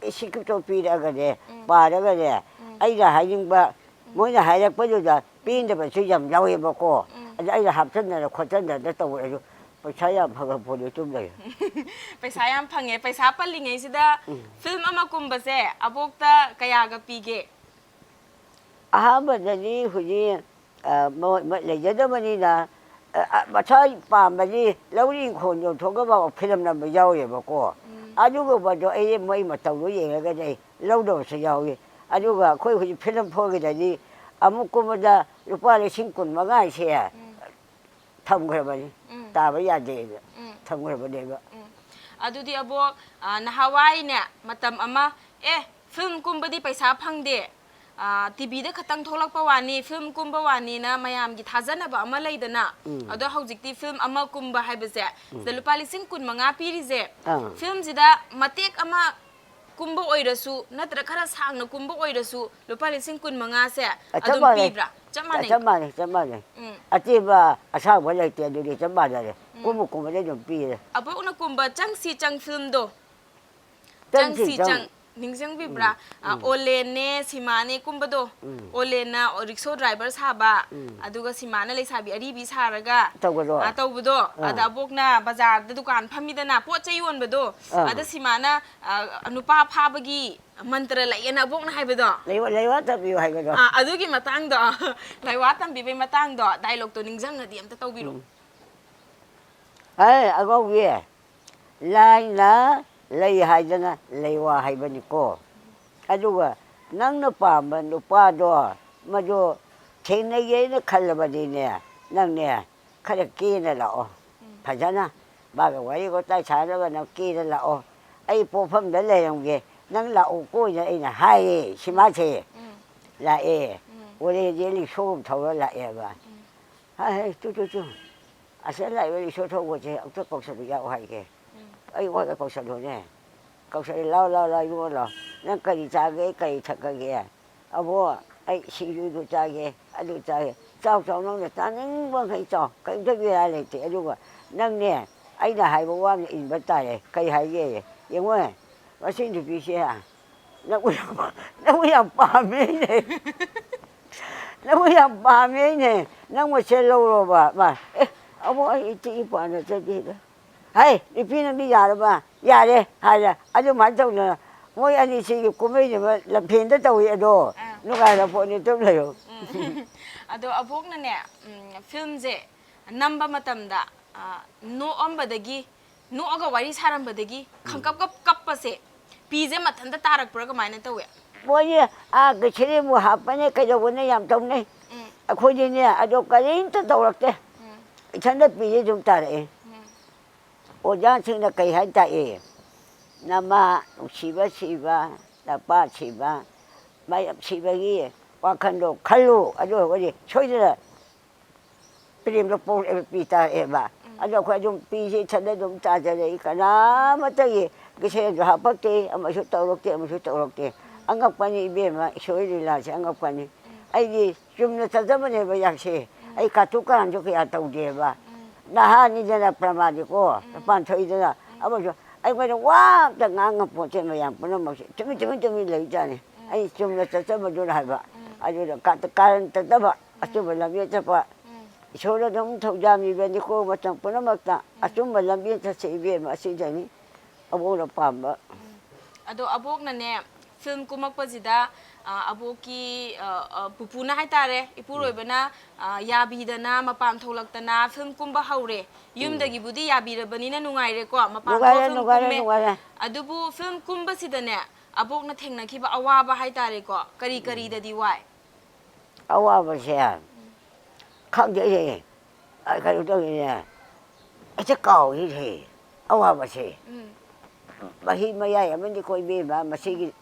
ꯏ-, ꯁ꯭ꯀ꯭ꯔꯤꯞꯇꯣ ꯄꯤꯔꯛꯑꯒꯅꯦ, ꯎꯝ꯫ ꯄꯥꯔꯒꯅꯦ, ꯎꯝ꯫ ꯑꯩꯅ ꯍꯥꯏꯅꯤꯡꯕ, ꯎꯝ꯫ ꯃꯣꯏꯅ ꯍꯥꯏꯔꯛꯄꯗꯨꯗ ꯄꯦꯟꯗꯕꯁꯨ ꯌꯥꯝ ꯌꯥꯎꯋꯦꯕꯀꯣ꯫ ꯎꯝ꯫ ꯑꯗ ꯑꯩꯅ ꯍꯥꯞꯆꯟꯗꯅ ꯈꯣꯠꯆꯟꯗꯅ ꯇꯧꯔꯁꯨ ꯄꯩꯁꯥ ꯌꯥꯝ ꯐꯪꯉꯛꯄꯅꯦ ꯑꯗꯨꯝ ꯂꯩ꯫ ꯄꯩꯁꯥ ꯌꯥꯝ ꯐꯪꯉꯦ꯫ ꯄꯩꯁꯥ ꯄꯜꯂꯤꯉꯩꯁꯤꯗ ꯎꯝ꯫ ꯐꯤꯜꯝ ꯑꯃ ꯀꯨꯝꯕꯁꯦ ꯑꯕꯣꯛꯇ ꯀꯌꯥꯒ ꯄꯤꯒꯦ? ꯑꯍꯥꯟꯕꯗꯗꯤ ꯍꯧꯖꯤꯛ, ꯑ, ꯃꯣꯏ, ꯃꯣꯏ ꯂꯩꯖꯗꯕꯅꯤꯅ, ꯑ, ꯑ, ꯃꯁꯥ ꯄꯥꯝꯕꯗꯤ ꯂꯧꯔꯤ ꯏꯪꯈꯣꯜ ꯌꯣꯟꯊꯣꯛꯅꯕ ꯐꯤꯂꯝ ꯅꯝꯕ ꯌꯥꯎꯔꯤꯕꯀꯣ꯫ ꯎꯝ꯫ ꯑꯗꯨꯒꯨꯝꯕꯗꯣ ꯑꯩ ꯃꯣꯏ ꯃꯇꯧꯗꯣ ꯌꯦꯡꯉꯒꯗꯤ ꯑꯩ ꯂꯧꯗꯕꯁꯨ ꯌꯥꯎꯏ꯫ ꯑꯗꯨꯒ ꯑꯩꯈꯣꯏ ꯍꯧꯖꯤꯛ ꯐꯤꯂꯝ ꯐꯣꯡꯈꯤꯗꯗꯤ ꯑꯃꯨꯛ ꯀꯨꯝꯕꯗ ꯂꯨꯄꯥ ꯂꯤꯁꯤꯡ ꯀꯨꯟ ꯃꯉꯥꯁꯦ ꯎꯝ꯫ ꯊꯝꯈ꯭ꯔꯕꯅꯤ꯫ ꯎꯝ꯫ ꯇꯥꯕ ꯌꯥꯗꯦꯅ ꯎꯝ꯫ ꯊꯝꯈ꯭ꯔꯕꯅꯦꯕ꯫ ꯎꯝ꯫ ꯑꯗꯨꯗꯤ ꯑꯕꯣꯛ, ꯑ, ꯅꯍꯥꯟꯋꯥꯏꯅꯦ ꯃꯇꯝ ꯑꯃ, "ꯑꯦ, ꯐꯤꯂꯝ ꯀꯨꯝꯕꯗꯤ ꯄꯩꯁꯥ ꯐꯪꯗꯦ, ꯑ, ꯇꯤꯚꯤꯗ ꯈꯛꯇꯪ ꯊꯣꯛꯂꯛꯄ ꯋꯥꯅꯤ, ꯐꯤꯂꯝ ꯀꯨꯝꯕ ꯋꯥꯅꯤꯅ" ꯃꯌꯥꯝꯒꯤ ꯊꯥꯖꯅꯕ ꯑꯃ ꯂꯩꯗꯅ꯫ ꯎꯝ꯫ ꯑꯗꯣ ꯍꯧꯖꯤꯛꯇꯤ ꯐꯤꯂꯝ ꯑꯃ ꯀꯨꯝꯕ ꯍꯥꯏꯕꯁꯦ, ꯎꯝ꯫ ꯁꯤꯗ ꯂꯨꯄꯥ ꯂꯤꯁꯤꯡ ꯀꯨꯟ ꯃꯉꯥ ꯄꯤꯔꯤꯁꯦ, ꯑꯥ꯫ ꯐꯤꯂꯝꯁꯤꯗ ꯃꯇꯦꯛ ꯑꯃ ꯀꯨꯝꯕ ꯑꯣꯏꯔꯁꯨ, ꯅꯠꯇ꯭ꯔ ꯈꯔ ꯁꯥꯡꯅ ꯀꯨꯝꯕ ꯑꯣꯏꯔꯁꯨ, ꯂꯨꯄꯥ ꯂꯤꯁꯤꯡ ꯀꯨꯟ ꯃꯉꯥꯁꯦ ꯑ, ꯆꯞ ꯑꯗꯨꯝ ꯃꯥꯟꯅꯩ꯫ ꯄꯤꯕ꯭ꯔꯥ? ꯆꯞ ꯑ, ꯃꯥꯟꯅꯩ꯫ ꯆꯞ ꯃꯥꯟꯅꯩ, ꯆꯞ ꯃꯥꯟꯅꯩ꯫ ꯎꯝ꯫ ꯑꯇꯦꯟꯕ ꯑꯁꯥꯡꯕ ꯂꯩꯇꯦ, ꯑꯗꯨꯗꯤ ꯆꯞ ꯃꯥꯟꯅꯔꯦ꯫ ꯀꯨꯝꯕ ꯀꯨꯝꯕꯗ ꯑꯗꯨꯝ ꯄꯤꯔꯦ꯫ ꯑꯕꯣꯛꯅ ꯀꯨꯝꯕ ꯆꯪꯁꯤ ꯆꯪ ꯐꯤꯂꯝꯗꯣ꯫ ꯆꯪꯁꯤ ꯆꯪꯁꯤ ꯆꯪ꯫ ꯆꯪ꯫ ꯅꯤꯡꯁꯤꯡꯕꯤꯕ꯭ꯔꯥ? ꯑ, ꯑꯣꯂꯦꯟꯅꯦ, ꯁꯤꯃꯥꯅꯦ ꯀꯨꯝꯕꯗꯣ꯫ ꯎꯝ꯫ ꯑꯣꯂꯦꯟꯅ ꯔꯤꯛꯁꯣ ꯗ꯭ꯔꯥꯏꯚꯔ ꯁꯥꯕ, ꯎꯝ꯫ ꯑꯗꯨꯒ ꯁꯤꯃꯥꯅ ꯂꯩꯁꯥꯕꯤ ꯑꯔꯤꯕꯤ ꯁꯥꯔꯒ, ꯇꯧꯕꯗꯣ? ꯑ, ꯇꯧꯕꯗꯣ꯫ ꯑꯥ꯫ ꯑꯗ ꯑꯕꯣꯛꯅ ꯕꯖꯥꯔꯗ ꯗꯨꯀꯥꯟ ꯐꯝꯃꯤꯗꯅ, ꯄꯣꯠ ꯆꯩ ꯌꯣꯟꯕꯗꯣ꯫ ꯑꯥ꯫ ꯑꯗ ꯁꯤꯃꯥꯅ, ꯑ, ꯅꯨꯄꯥ ꯐꯥꯕꯒꯤ ꯃꯟꯇ꯭ꯔ ꯂꯩꯌꯦꯅ ꯑꯕꯣꯛꯅ ꯍꯥꯏꯕꯗꯣ꯫ ꯂꯩꯋꯥ, ꯂꯩꯋꯥ ꯇꯝꯕꯤꯌꯨ ꯍꯥꯏꯕꯗꯣ꯫ ꯑꯥ, ꯑꯗꯨꯒꯤ ꯃꯇꯥꯡꯗꯣ, ꯂꯩꯋꯥ ꯇꯝꯕꯤꯕꯩ ꯃꯇꯥꯡꯗꯣ, ꯗꯥꯏꯂꯣꯛꯇꯣ ꯅꯤꯡꯁꯤꯡꯉꯗꯤ ꯑꯝꯇ ꯇꯧꯕꯤꯔꯛꯑꯣ꯫ ꯎꯝ꯫ ꯑꯦ, ꯑꯉꯧꯕꯤ, ꯂꯥꯏꯅ ꯂꯩ ꯍꯥꯏꯗꯅ ꯂꯩꯋꯥ ꯍꯥꯏꯕꯅꯤꯀꯣ꯫ ꯑꯗꯨꯒ ꯅꯪꯅ ꯄꯥꯝꯕ ꯅꯨꯄꯥꯗꯣ, ꯃꯗꯨ ꯊꯦꯡꯅꯒꯦꯅ ꯈꯜꯂꯕꯗꯤꯅꯦ, ꯅꯪꯅꯦ, ꯈꯔ ꯀꯦꯅ ꯂꯥꯛꯑꯣ꯫ ꯐꯖꯅ ꯃꯥꯒ ꯋꯥꯔꯤ ꯋꯥꯇꯥꯏ ꯁꯥꯟꯅꯕ ꯅꯪ ꯀꯦꯅ ꯂꯥꯛꯑꯣ꯫ ꯑꯩ ꯄꯣꯠꯐꯝꯗ ꯂꯩꯔꯝꯒꯦ, ꯅꯪ ꯂꯥꯛꯑꯣ ꯀꯣꯏꯅ ꯑꯩꯅ ꯍꯥꯏꯌꯦ ꯁꯤꯃꯥꯁꯦ꯫ ꯎꯝ꯫ ꯂꯥꯛꯑꯦ꯫ ꯎꯝ꯫ ꯑꯣꯂꯦꯟꯁꯦ ꯔꯤꯛꯁꯣ ꯑꯃ ꯊꯧꯔ ꯂꯥꯛꯑꯦꯕ꯫ ꯎꯝ꯫ ꯍꯥꯏ, ꯍꯥꯏ, ꯇꯨ, ꯇꯨ, ꯇꯨ꯫ ꯑꯁꯤꯗ ꯂꯥꯛꯏꯕ ꯔꯤꯛꯁꯣ ꯊꯧꯕꯁꯦ ꯑꯝꯇ ꯀꯧꯁꯜꯂꯨ ꯌꯥꯎ ꯍꯥꯏꯒꯦ꯫ ꯎꯝ꯫ ꯑꯩ ꯋꯥꯗ ꯀꯧꯁꯜꯂꯨꯅꯦ꯫ ꯀꯧꯁꯜꯂꯦ, "ꯂꯥꯎ, ꯂꯥꯎ, ꯂꯥꯎ, ꯏꯕꯨꯡꯉꯣ, ꯂꯥꯎ꯫ ꯅꯪ ꯀꯔꯤ ꯆꯥꯒꯦ, ꯀꯔꯤ ꯊꯛꯀꯒꯦ?" "ꯑꯕꯣ, ꯑꯩ ꯁꯤꯡꯖꯨꯗꯨ ꯆꯥꯒꯦ, ꯑꯗꯨ ꯆꯥꯒꯦ꯫" "ꯆꯥꯎ, ꯆꯥꯎ, ꯅꯪꯅ ꯆꯥꯅꯤꯡꯕ ꯃꯈꯩ ꯆꯥꯎ꯫ ꯀꯔꯤꯝꯇ ꯕꯦꯔꯥ ꯂꯩꯇꯦ꯫ ꯑꯗꯨꯒ ꯅꯪꯅꯦ, ꯑꯩꯅ ꯍꯥꯏꯕ ꯋꯥ ꯑꯃ ꯏꯟꯕ ꯇꯥꯔꯦ꯫" "ꯀꯔꯤ ꯍꯥꯏꯒꯦ?" "ꯌꯦꯡꯉꯣ, ꯃꯁꯤ ꯅꯨꯄꯤꯁꯦ ꯅꯪꯕꯨ ꯌꯥꯝ, ꯅꯪꯕꯨ ꯌꯥꯝ ꯄꯥꯝꯃꯦꯅꯦ꯫ ꯅꯪꯕꯨ ꯌꯥꯝ ꯄꯥꯝꯃꯦꯅꯦ꯫ ꯅꯪ ꯃꯁꯦ ꯂꯧꯔꯣꯕ꯫" ꯃꯥ, "ꯑꯦ, ꯑꯕꯣ, ꯑꯩ ꯏꯆꯦ ꯏꯄꯥꯅ ꯆꯠꯈꯤꯗ꯫" "ꯍꯩ, ꯅꯨꯄꯤ ꯅꯪꯗꯤ ꯌꯥꯔꯕ?" "ꯌꯥꯔꯦ," ꯍꯥꯏꯔꯦ꯫ ꯑꯗꯨꯃꯥꯏꯅ ꯇꯧꯗꯅ ꯃꯣꯏ ꯑꯅꯤꯁꯤꯒꯤ ꯀꯨꯝꯍꯩꯁꯤꯃ ꯂꯝꯐꯦꯟꯗ ꯇꯧꯏ ꯑꯗꯣ꯫ ꯑꯥ꯫ ꯅꯨꯡꯉꯥꯏꯔ ꯄꯣꯠꯅꯤ, ꯑꯗꯨꯝ ꯂꯩꯌꯨ꯫ ꯎꯝ꯫ ꯑꯗꯣ ꯑꯕꯣꯛꯅꯅꯦ, ꯎꯝ, ꯐꯤꯂꯝꯁꯦ ꯅꯝꯕ ꯃꯇꯝꯗ, ꯑ, ꯅꯣꯛꯑꯝꯕꯗꯒꯤ, ꯅꯣꯛꯑꯒ ꯋꯥꯔꯤ ꯁꯥꯔꯝꯕꯗꯒꯤ ꯈꯪꯀꯞ ꯀꯞ ꯀꯞꯄꯁꯦ ꯄꯤꯁꯦ ꯃꯊꯟꯇ ꯇꯥꯔꯛꯄ꯭ꯔꯥ, ꯀꯃꯥꯏꯅ ꯇꯧꯋꯦ? ꯃꯣꯏꯗꯤ ꯑꯥ ꯁꯤꯔꯦꯝꯕꯨ ꯍꯥꯞꯄꯅꯦ, ꯀꯩꯗꯧꯕꯅꯦ ꯌꯥꯝ ꯇꯧꯅꯩ꯫ ꯎꯝ꯫ ꯑꯩꯈꯣꯏꯗꯤꯅꯦ, ꯑꯗꯣ ꯀꯔꯤꯝꯇ ꯇꯧꯔꯛꯇꯦ꯫ ꯎꯝ꯫ ꯏꯊꯟꯗ ꯄꯤꯁꯦ ꯑꯗꯨꯝ ꯇꯥꯔꯛꯑꯦ꯫ ꯎꯝ꯫ ꯑꯣꯖꯥꯁꯤꯡꯅ ꯀꯩ ꯍꯥꯏ ꯇꯥꯛꯑꯦ? "ꯅꯃꯥ ꯅꯨꯡꯁꯤꯕ ꯁꯤꯕ, ꯅꯄꯥ ꯁꯤꯕ, ꯃꯌꯥꯝ ꯁꯤꯕꯒꯤ ꯋꯥꯈꯜꯗꯣ ꯈꯜꯂꯨ꯫ ꯑꯗꯨ ꯑꯣꯏꯔꯒꯗꯤ ꯁꯣꯏꯗꯅ ꯄ꯭ꯔꯦꯝꯗꯣ ꯄꯣꯛꯂꯛꯑꯦꯕ", ꯄꯤ ꯇꯥꯔꯛꯑꯦꯕ꯫ ꯎꯝ꯫ ꯑꯗꯣ ꯑꯩꯈꯣꯏ ꯑꯗꯨꯝ ꯄꯤꯁꯦ ꯏꯊꯟꯗ ꯑꯗꯨꯝ ꯇꯥꯖꯔꯛꯏ꯫ ꯀꯅꯥꯃꯠꯇꯒꯤ ꯀꯩꯁꯦꯜꯁꯨ ꯍꯥꯄꯛꯇꯦ, ꯑꯃꯁꯨ ꯇꯧꯔꯛꯇꯦ, ꯑꯃꯁꯨ ꯇꯧꯔꯛꯇꯦ꯫ ꯑꯉꯛꯄꯅꯤ ꯏꯕꯦꯝꯃ, ꯏꯁꯣꯔꯒꯤ ꯂꯤꯂꯥꯁꯦ ꯑꯉꯛꯄꯅꯤ꯫ ꯑꯩꯗꯤ ꯆꯨꯝꯅ ꯆꯠꯆꯕꯅꯦꯕ ꯌꯥꯛꯁꯦ꯫ ꯑꯩ ꯀꯥꯇꯨ ꯀꯥꯔꯟꯁꯨ ꯀꯌꯥ ꯇꯧꯗꯦꯕ꯫ ꯅꯍꯥꯅꯤꯗꯅ ꯄ꯭ꯔꯃꯥꯅꯤꯀꯣ, ꯃꯄꯥꯟ ꯊꯣꯛꯏꯗꯅ꯫ ꯑꯃꯁꯨ ꯑꯩꯈꯣꯏꯅ ꯋꯥ ꯑꯝꯇ ꯉꯥꯡꯉꯄꯣꯠꯇꯦ, ꯃꯌꯥꯝ ꯄꯨꯝꯅꯃꯛꯁꯦ ꯇꯨꯃꯤꯟ ꯇꯨꯃꯤꯟ ꯇꯨꯃꯤꯟ ꯂꯩꯖꯥꯠꯅꯤ꯫ ꯑꯩ ꯆꯨꯝꯅ ꯆꯠꯆꯕꯗꯨꯅ ꯍꯥꯏꯕ꯫ ꯑꯗꯨꯗ ꯀꯥꯇꯨ ꯀꯥꯔꯟ ꯆꯠꯇꯕ, ꯑꯆꯨꯝꯕ ꯂꯝꯕꯤ ꯆꯠꯄ꯫ ꯏꯁꯣꯔꯅ ꯑꯗꯨꯝ ꯊꯧꯖꯥꯟꯕꯤꯕꯅꯤꯀꯣ, ꯃꯇꯝ ꯄꯨꯝꯅꯃꯛꯇ ꯑꯆꯨꯝꯕ ꯂꯝꯕꯤ ꯆꯠꯁꯤ ꯏꯕꯦꯝꯃ, ꯑꯁꯤꯗꯅꯤ ꯑꯕꯣꯛꯅ ꯄꯥꯝꯕ꯫ ꯑꯗꯣ ꯑꯕꯣꯛꯅꯅꯦ, ꯐꯤꯂꯝ ꯀꯨꯝꯃꯛꯄꯁꯤꯗ, ꯑ, ꯑꯕꯣꯛꯀꯤ, ꯑ, ꯑ, ꯄꯨꯄꯨꯅ ꯍꯥꯏꯇꯥꯔꯦ, ꯏꯄꯨꯔꯣꯏꯕꯅ, ꯑ, ꯌꯥꯕꯤꯗꯅ, ꯃꯄꯥꯟ ꯊꯣꯛꯂꯛꯇꯅ ꯐꯤꯂꯝ ꯀꯨꯝꯕ ꯍꯧꯔꯦ꯫ ꯌꯨꯝꯗꯒꯤꯕꯨꯗꯤ ꯌꯥꯕꯤꯔꯕꯅꯤꯅ ꯅꯨꯡꯉꯥꯏꯔꯦꯀꯣ, ꯃꯄꯥꯟ ꯊꯣꯛꯑ ꯅꯨꯡꯉꯥꯏꯔꯦ, ꯐꯤꯂꯝ ꯅꯨꯡꯉꯥꯏꯔꯦ, ꯀꯨꯝꯃꯦ꯫ ꯅꯨꯡꯉꯥꯏꯔꯦ꯫ ꯑꯗꯨꯕꯨ ꯐꯤꯂꯝ ꯀꯨꯝꯕꯁꯤꯗꯅꯦ, ꯑꯕꯣꯛꯅ ꯊꯦꯡꯅꯈꯤꯕ ꯑꯋꯥꯕ ꯍꯥꯏꯇꯥꯔꯦꯀꯣ, ꯀꯔꯤ ꯀꯔꯤꯗꯗꯤ ꯋꯥꯏ? ꯑꯋꯥꯕꯁꯦ ꯈꯪꯗꯦꯅꯦ, ꯑ, ꯀꯩꯅꯣ ꯇꯧꯔꯤꯅꯦ, ꯍꯦꯛꯇ ꯀꯥꯎꯔꯤꯅꯦ ꯑꯋꯥꯕꯁꯦ꯫ ꯎꯝ, ꯃꯍꯤ ꯃꯌꯥꯏ ꯑꯃꯅꯤꯀꯣ ꯏꯕꯦꯝꯃ, ꯃꯁꯤꯒꯤ,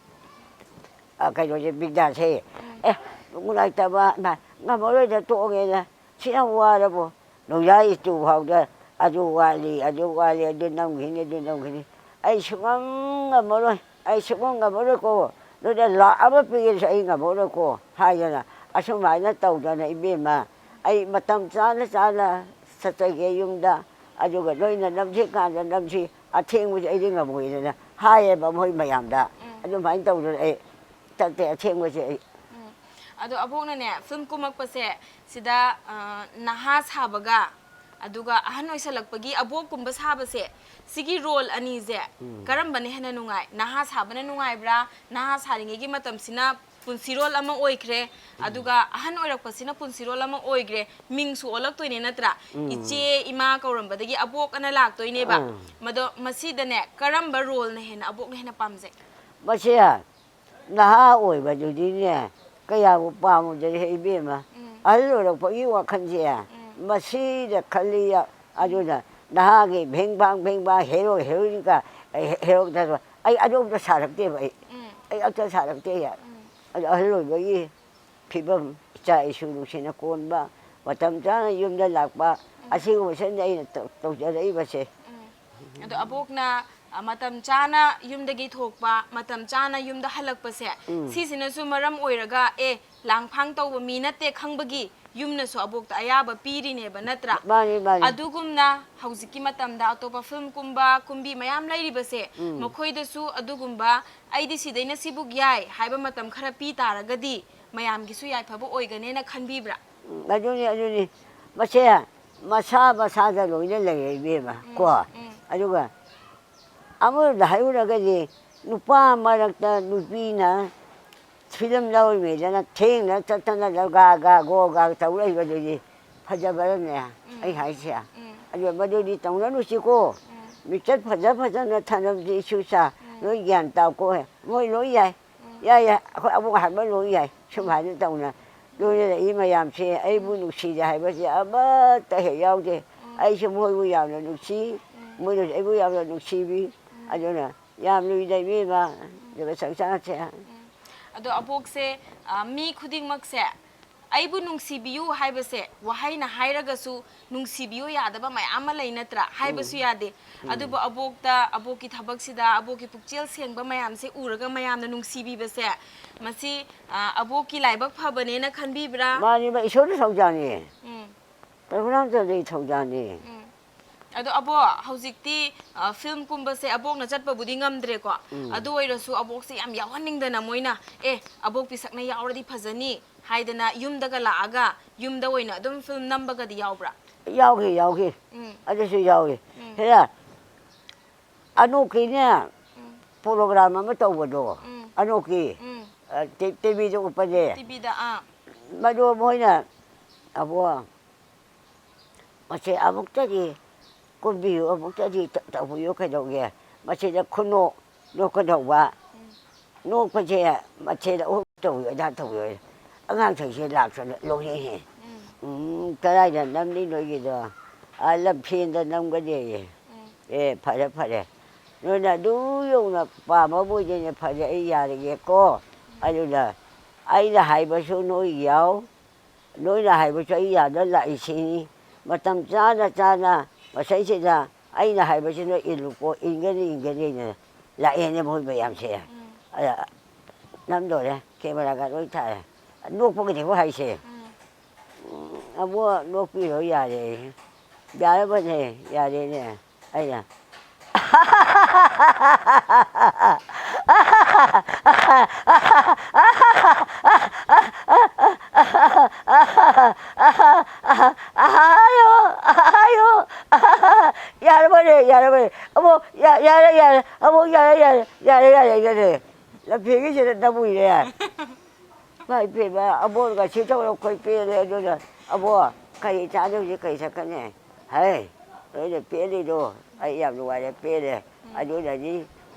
ꯑ, ꯀꯩꯅꯣꯁꯦ, ꯕꯤꯗ꯭ꯌꯥꯁꯦ꯫ ꯑꯦ, ꯅꯨꯡꯉꯥꯏꯇꯕ, ꯅ-, ꯉꯝꯃꯔꯣꯏꯗ, ꯇꯣꯛꯑꯒꯦꯗ, ꯁꯤ ꯌꯥꯝ ꯋꯥꯔꯕꯣ? ꯅꯣꯡꯌꯥꯏ ꯏꯇꯨ ꯐꯥꯎꯗ ꯑꯗꯨ ꯋꯥꯠꯂꯤ, ꯑꯗꯨ ꯋꯥꯠꯂꯤ, ꯑꯗꯨ ꯅꯝꯈꯤꯅꯤ, ꯑꯗꯨ ꯅꯝꯈꯤꯅꯤ꯫ ꯑꯩ ꯁꯨꯉꯝ ꯉꯝꯃꯔꯣꯏ, ꯑꯩ ꯁꯨꯉꯝ ꯉꯝꯃꯔꯣꯏꯀꯣ꯫ ꯅꯣꯏꯗ ꯂꯥꯛ ꯑꯃ ꯄꯤꯒꯦꯁꯨ ꯑꯩ ꯉꯝꯃꯔꯣꯏꯀꯣ ꯍꯥꯏꯗꯅ, ꯑꯁꯨꯃꯥꯏꯅ ꯇꯧꯗꯅ ꯏꯕꯦꯝꯃ, ꯑꯩ ꯃꯇꯝ ꯆꯥꯅ ꯆꯥꯅ ꯆꯠꯆꯒꯦ ꯌꯨꯝꯗ, ꯑꯗꯨꯒ ꯅꯣꯏꯅ ꯅꯝꯁꯤ ꯀꯥꯟꯗ ꯅꯝꯁꯤ, ꯑꯊꯦꯡꯕꯁꯦ ꯑꯩꯗꯤ ꯉꯝꯃꯣꯏꯗꯅ ꯍꯥꯏꯌꯦꯕ ꯃꯣꯏ ꯃꯌꯥꯝꯗ꯫ ꯑꯗꯨꯃꯥꯏꯅ ꯇꯧꯗꯅ ꯑꯩ ꯆꯠꯇꯦ ꯑꯊꯦꯡꯕꯁꯦ ꯑꯩ꯫ ꯎꯝ꯫ ꯑꯗꯣ ꯑꯕꯣꯛꯅꯅꯦ, ꯐꯤꯂꯝ ꯀꯨꯝꯃꯛꯄꯁꯦ ꯁꯤꯗ, ꯑ, ꯅꯍꯥ ꯁꯥꯕꯒ ꯑꯗꯨꯒ ꯑꯍꯟ ꯑꯣꯏꯁꯜꯂꯛꯄꯒꯤ ꯑꯕꯣꯛꯀꯨꯝꯕ ꯁꯥꯕꯁꯦ, ꯁꯤꯒꯤ ꯔꯣꯜ ꯑꯅꯤꯁꯦ ꯀꯔꯝꯕꯅ ꯍꯦꯟꯅ ꯅꯨꯡꯉꯥꯏ? ꯅꯍꯥ ꯁꯥꯕꯅ ꯅꯨꯡꯉꯥꯏꯕ꯭ꯔꯥ? ꯅꯍꯥ ꯁꯥꯔꯤꯉꯩꯒꯤ ꯃꯇꯝꯁꯤꯅ ꯄꯨꯟꯁꯤꯔꯣꯜ ꯑꯃ ꯑꯣꯏꯈ꯭ꯔꯦ, ꯑꯗꯨꯒ ꯑꯍꯟ ꯑꯣꯏꯔꯛꯄꯁꯤꯅ ꯄꯨꯟꯁꯤꯔꯣꯜ ꯑꯃ ꯑꯣꯏꯈ꯭ꯔꯦ, ꯃꯤꯡꯁꯨ ꯑꯣꯜꯂꯛꯇꯣꯏꯅꯦ ꯅꯠꯇ꯭ꯔꯥ? ꯏꯆꯦ ꯏꯃꯥ ꯀꯧꯔꯝꯕꯗꯒꯤ ꯑꯕꯣꯛ ꯑꯅ ꯂꯥꯛꯇꯣꯏꯅꯦꯕ꯫ ꯎꯝ꯫ ꯃꯗꯣ ꯃꯁꯤꯗꯅꯦ ꯀꯔꯝꯕ ꯔꯣꯜꯅ ꯍꯦꯟꯅ, ꯑꯕꯣꯛꯅ ꯍꯦꯟꯅ ꯄꯥꯝꯖꯩ? ꯃꯁꯦ ꯅꯍꯥ ꯑꯣꯏꯕꯗꯨꯗꯤꯅꯦ ꯀꯌꯥꯕꯨ ꯄꯥꯝꯃꯨꯗ꯭ꯔꯦ ꯏꯕꯦꯝꯃ꯫ ꯎꯝ꯫ ꯑꯍꯜ ꯑꯣꯏꯔꯛꯄꯒꯤ ꯋꯥꯈꯜꯁꯦ ꯎꯝ꯫ ꯃꯁꯤꯗ ꯈꯜꯂꯤ꯫ ꯑꯗꯨꯅ ꯅꯍꯥꯒꯤ ꯚꯦꯡ ꯚꯥꯡ ꯚꯦꯡ ꯚꯥꯡ ꯍꯦꯔꯣ ꯍꯦꯔꯣꯏꯟꯒ ꯍꯦꯔꯣꯗꯁꯨ ꯑꯩ ꯑꯗꯨ ꯑꯝꯇ ꯁꯥꯔꯛꯇꯦꯕ ꯑꯩ꯫ ꯎꯝ꯫ ꯑꯩ ꯑꯝꯇ ꯁꯥꯔꯛꯇꯦ꯫ ꯎꯝ꯫ ꯑꯗꯣ ꯑꯍꯜ ꯑꯣꯏꯕꯒꯤ ꯐꯤꯕꯝ, ꯏꯆꯥ ꯏꯁꯨ ꯅꯨꯡꯁꯤꯅ ꯀꯣꯟꯕ, ꯃꯇꯝ ꯆꯥꯅ ꯌꯨꯝꯗ ꯂꯥꯛꯄ, ꯑꯁꯤꯒꯨꯝꯕꯁꯤꯅꯤ ꯑꯩꯅ ꯇꯧ-, ꯇꯧꯖꯔꯛꯏꯕꯁꯦ꯫ ꯎꯝ꯫ ꯑꯗꯣ ꯑꯕꯣꯛꯅ, ꯑ, ꯃꯇꯝ ꯆꯥꯅ ꯌꯨꯝꯗꯒꯤ ꯊꯣꯛꯄ, ꯃꯇꯝ ꯆꯥꯅ ꯌꯨꯝꯗ ꯍꯜꯂꯛꯄꯁꯦ, ꯎꯝ꯫ ꯁꯤꯁꯤꯅꯁꯨ ꯃꯔꯝ ꯑꯣꯏꯔꯒ, ꯑꯦ, ꯂꯥꯡꯐꯥꯡ ꯇꯧꯕ ꯃꯤ ꯅꯠꯇꯦ ꯈꯪꯕꯒꯤ ꯌꯨꯝꯅꯁꯨ ꯑꯕꯣꯛꯇ ꯑꯌꯥꯕ ꯄꯤꯔꯤꯅꯦꯕ, ꯅꯠꯇ꯭ꯔꯥ? ꯃꯥꯅꯤ, ꯃꯥꯅꯤ꯫ ꯑꯗꯨꯒꯨꯝꯅ ꯍꯧꯖꯤꯛꯀꯤ ꯃꯇꯝꯗ ꯑꯇꯣꯞꯄ ꯐꯤꯂꯝ ꯀꯨꯝꯕ, ꯀꯨꯝꯕꯤ ꯃꯌꯥꯝ ꯂꯩꯔꯤꯕꯁꯦ, ꯎꯝ꯫ ꯃꯈꯣꯏꯗꯁꯨ ꯑꯗꯨꯒꯨꯝꯕ, "ꯑꯩꯗꯤ ꯁꯤꯗꯩꯅ ꯁꯤꯕꯨꯛ ꯌꯥꯏ" ꯍꯥꯏꯕ ꯃꯇꯝ ꯈꯔ ꯄꯤ ꯇꯥꯔꯒꯗꯤ ꯃꯌꯥꯝꯒꯤꯁꯨ ꯌꯥꯏꯐꯕ ꯑꯣꯏꯒꯅꯦꯅ ꯈꯟꯕꯤꯕ꯭ꯔꯥ? ꯎꯝ, ꯑꯗꯨꯅꯤ, ꯑꯗꯨꯅꯤ꯫ ꯃꯁꯦ ꯃꯁꯥ ꯃꯁꯥꯗ ꯂꯣꯏꯅ ꯂꯩꯔꯦ, ꯏꯕꯦꯝꯃ, ꯎꯝ, ꯀꯣ? ꯎꯝ꯫ ꯑꯗꯨꯒ ꯑꯃꯔꯣꯝꯗ ꯍꯥꯏꯔꯨꯔꯒꯗꯤ, ꯅꯨꯄꯥ ꯃꯔꯛꯇ ꯅꯨꯄꯤꯅ ꯐꯤꯂꯝ ꯂꯧꯔꯤꯉꯩꯗꯅ ꯊꯦꯡꯅ ꯆꯠꯇꯅ ꯒ ꯒ ꯒꯣ ꯒ ꯇꯧ ꯂꯩꯕꯗꯨꯗꯤ ꯐꯖꯕꯔꯅꯦ? ꯎꯝ꯫ ꯑꯩ ꯍꯥꯏꯁꯦ꯫ ꯎꯝ꯫ ꯑꯗꯨ ꯃꯗꯨꯗꯤ ꯇꯧꯅꯔꯨꯁꯤꯀꯣ꯫ ꯎꯝ꯫ ꯃꯤꯆꯠ ꯐꯖ ꯐꯖꯅ ꯊꯥꯅꯕꯗꯤ ꯏꯁꯨ ꯁꯥ, ꯎꯝ꯫ ꯂꯣꯏ ꯒ꯭ꯌꯥꯟ ꯇꯥꯎꯀꯣ꯫ ꯃꯣꯏ ꯂꯣꯏ ꯌꯥꯏ꯫ ꯎꯝ꯫ ꯌꯥꯏ, ꯌꯥꯏ꯫ ꯑꯩꯈꯣꯏ ꯑꯕꯣꯛ ꯍꯥꯏꯕ ꯂꯣꯏ ꯌꯥꯏ꯫ ꯁꯨꯝ ꯎꯝ꯫ ꯍꯥꯏꯅ ꯇꯧꯅ ꯂꯣꯏꯅꯔꯛꯏ ꯃꯌꯥꯝꯁꯦ ꯑꯩꯕꯨ ꯎꯝ꯫ ꯅꯨꯡꯁꯤꯗꯦ ꯍꯥꯏꯕꯁꯦ ꯑꯃꯠꯇ ꯍꯦꯛ ꯌꯥꯎꯗꯦ꯫ ꯎꯝ꯫ ꯑꯩꯁꯨ ꯃꯣꯏꯕꯨ ꯌꯥꯝꯅ ꯅꯨꯡꯁꯤ, ꯎꯝ꯫ ꯃꯣꯏꯅꯁꯨ ꯑꯩꯕꯨ ꯌꯥꯝꯅ ꯅꯨꯡꯁꯤꯕꯤ꯫ ꯎꯝ꯫ ꯑꯗꯨꯅ ꯌꯥꯝ ꯂꯨꯏꯗ, ꯏꯕꯦꯝꯃ, ꯎꯝ꯫ ꯑꯗꯨꯒ ꯁꯪꯁꯥꯔꯁꯦ꯫ ꯎꯝ꯫ ꯑꯗꯣ ꯑꯕꯣꯛꯁꯦ, ꯑ, ꯃꯤ ꯈꯨꯗꯤꯡꯃꯛꯁꯦ, "ꯑꯩꯕꯨ ꯅꯨꯡꯁꯤꯕꯤꯌꯨ" ꯍꯥꯏꯕꯁꯦ ꯋꯥꯍꯩꯅ ꯍꯥꯏꯔꯒꯁꯨ ꯅꯨꯡꯁꯤꯕꯤꯌꯨ ꯌꯥꯗꯕ ꯃꯌꯥꯝ ꯑꯃ ꯂꯩ, ꯅꯠꯇ꯭ꯔꯥ? ꯍꯥꯏꯕꯁꯨ ꯎꯝ꯫ ꯌꯥꯗꯦ꯫ ꯎꯝ꯫ ꯑꯗꯨꯕꯨ ꯑꯕꯣꯛꯇ, ꯑꯕꯣꯛꯀꯤ ꯊꯕꯛꯁꯤꯗ, ꯑꯕꯣꯛꯀꯤ ꯄꯨꯛꯆꯦꯜ ꯁꯦꯡꯕ ꯃꯌꯥꯝꯁꯦ ꯎꯔꯒ ꯃꯌꯥꯝꯅ ꯅꯨꯡꯁꯤꯕꯤꯕꯁꯦ, ꯃꯁꯤ, ꯑ, ꯑꯕꯣꯛꯀꯤ ꯂꯥꯏꯕꯛ ꯐꯕꯅꯦꯅ ꯈꯟꯕꯤꯕ꯭ꯔꯥ? ꯃꯥꯅꯦꯕ, ꯏꯁꯣꯔꯒꯤ ꯊꯧꯖꯥꯜꯅꯦ꯫ ꯎꯝ꯫ ꯄ꯭ꯔꯚꯨꯔꯥꯝꯆꯟꯗ꯭ꯔꯒꯤ ꯊꯧꯖꯥꯜꯅꯦ꯫ ꯎꯝ꯫ ꯑꯗꯣ ꯑꯕꯣꯛ, ꯍꯧꯖꯤꯛꯇꯤ, ꯑ, ꯐꯤꯂꯝ ꯀꯨꯝꯕꯁꯦ ꯑꯕꯣꯛꯅ ꯆꯠꯄꯕꯨꯗꯤ ꯉꯝꯗ꯭ꯔꯦꯀꯣ꯫ ꯎꯝ꯫ ꯑꯗꯨ ꯑꯣꯏꯔꯁꯨ ꯑꯕꯣꯛꯁꯦ ꯌꯥꯝ ꯌꯥꯎꯍꯟꯅꯤꯡꯗꯅ ꯃꯣꯏꯅ, "ꯑꯦ, ꯑꯕꯣꯛ ꯄꯤꯁꯛꯅ ꯌꯥꯎꯔꯗꯤ ꯐꯖꯅꯤ" ꯍꯥꯏꯗꯅ ꯌꯨꯝꯗꯒ ꯂꯥꯛꯑꯒ ꯌꯨꯝꯗ ꯑꯣꯏꯅ ꯑꯗꯨꯝ ꯐꯤꯂꯝ ꯅꯝꯕꯒꯗꯤ ꯌꯥꯎꯕ꯭ꯔꯥ? ꯌꯥꯎꯈꯤ, ꯌꯥꯎꯈꯤ꯫ ꯎꯝ꯫ ꯑꯗꯨꯁꯨ ꯌꯥꯎꯏ꯫ ꯎꯝ꯫ ꯍꯦꯔꯥ, ꯑꯅꯣꯛꯀꯤꯅꯦ, ꯎꯝ꯫ ꯄ꯭ꯔꯣꯒ꯭ꯔꯥꯝ ꯑꯃ ꯇꯧꯕꯗꯣ, ꯎꯝ꯫ ꯑꯅꯣꯛꯀꯤ, ꯎꯝ꯫ ꯑ, ꯇꯤ-, ꯇꯤꯚꯤꯗ ꯎꯠꯄꯁꯦ꯫ ꯇꯤꯚꯤꯗ, ꯑꯥ꯫ ꯃꯗꯨ ꯃꯣꯏꯅ, "ꯑꯕꯣ, ꯃꯁꯤ ꯑꯃꯨꯛꯇꯗꯤ ꯀꯨꯝꯕꯤꯌꯨ, ꯑꯃꯨꯛꯇꯗꯤ ꯇ-, ꯇꯧꯕꯤꯌꯨ, ꯀꯩꯗꯧꯒꯦ? ꯃꯁꯤꯗ ꯈꯨꯅꯣꯛ ꯅꯣꯛꯀꯗꯧꯕ, ꯎꯝ꯫ ꯅꯣꯛꯄꯁꯦ ꯃꯊꯦꯜ ꯑꯍꯨꯝ ꯇꯧꯕꯤꯌꯨ, ꯑꯗꯥ ꯇꯧꯕꯤꯌꯨ", ꯑꯉꯥꯡꯁꯤꯡꯁꯦ ꯂꯥꯛꯇꯅ ꯂꯣꯏꯔꯦꯍꯦ꯫ ꯎꯝ꯫ "ꯎꯝ, ꯀꯗꯥꯏꯗ ꯅꯝꯅꯤ ꯅꯣꯏꯒꯤꯗꯣ?" "ꯑꯥ, ꯂꯝꯐꯦꯟꯗ ꯅꯝꯒꯅꯦꯌꯦ"꯫ ꯎꯝ꯫ "ꯑꯦ, ꯐꯔꯦ, ꯐꯔꯦ꯫ ꯅꯣꯏꯅ ꯑꯗꯨ ꯌꯧꯅ ꯄꯥꯝꯃꯕ ꯑꯣꯏꯗꯣꯏꯅꯦ, ꯐꯔꯦ, ꯑꯩ ꯌꯥꯔꯒꯦꯀꯣ꯫ ꯎꯝ꯫ ꯑꯗꯨꯅ ꯑꯩꯅ ꯍꯥꯏꯕꯁꯨ ꯅꯣꯏ ꯌꯥꯎ, ꯅꯣꯏꯅ ꯍꯥꯏꯕꯁꯨ ꯑꯩ ꯌꯥꯗ ꯂꯥꯛꯏꯁꯤꯅꯤ꯫ ꯃꯇꯝ ꯆꯥꯅ ꯆꯥꯅ ꯃꯁꯩꯁꯤꯗ ꯑꯩꯅ ꯍꯥꯏꯕꯁꯤ ꯅꯣꯏ ꯏꯜꯂꯨꯀꯣ, ꯏꯟꯒꯅꯤ, ꯏꯟꯒꯅꯤꯅ ꯂꯥꯛꯑꯦꯅꯦ ꯃꯣꯏ ꯃꯌꯥꯝꯁꯦ꯫ ꯑꯗ ꯅꯝꯗꯣꯔꯦ, ꯀꯦꯃꯦꯔꯥꯒ ꯂꯣꯏ ꯊꯥꯔꯦ꯫ ꯅꯣꯛꯄꯒꯤꯅꯦꯕ ꯍꯥꯏꯁꯦ꯫ ꯎꯝ, ꯑꯕꯣ, ꯅꯣꯛꯄꯤꯔꯣ ꯌꯥꯔꯦ꯫ ꯌꯥꯔꯕꯅꯦ, ꯌꯥꯔꯦꯅꯦ꯫ ꯑꯩꯅ ꯑꯍꯥꯌꯣ, ꯑꯍꯥꯌꯣ, ꯌꯥꯔꯕꯅꯦ, ꯌꯥꯔꯕꯅꯦ꯫ ꯑꯃꯨꯛ ꯌꯥ-, ꯌꯥꯔꯦ, ꯌꯥꯔꯦ꯫ ꯑꯃꯨꯛ ꯌꯥꯔꯦ, ꯌꯥꯔꯦ, ꯌꯥꯔꯦ, ꯌꯥꯔꯦ, ꯌꯥꯔꯦ꯫ ꯂꯝꯐꯦꯜꯒꯤꯁꯤꯗ ꯅꯝꯃꯨꯏꯅꯦ꯫ ꯏꯃꯥ ꯏꯕꯦꯝꯃ, ꯑꯕꯣꯛ ꯉꯁꯤ ꯇꯧꯔ ꯑꯩꯈꯣꯏ ꯄꯦꯜꯂꯦ꯫ ꯑꯗꯨꯅ ꯑꯕꯣꯛ, ꯀꯔꯤ ꯆꯥꯗꯣꯏꯁꯦ, ꯀꯔꯤ ꯁꯛꯀꯅꯤ? ꯍꯩ, ꯅꯣꯏꯅ ꯄꯦꯜꯂꯤꯗꯣ ꯑꯩ ꯌꯥꯝ ꯅꯨꯡꯉꯥꯏꯔꯦ, ꯄꯦꯜꯂꯦ꯫ ꯎꯝ꯫ ꯑꯗꯨꯅꯅꯤ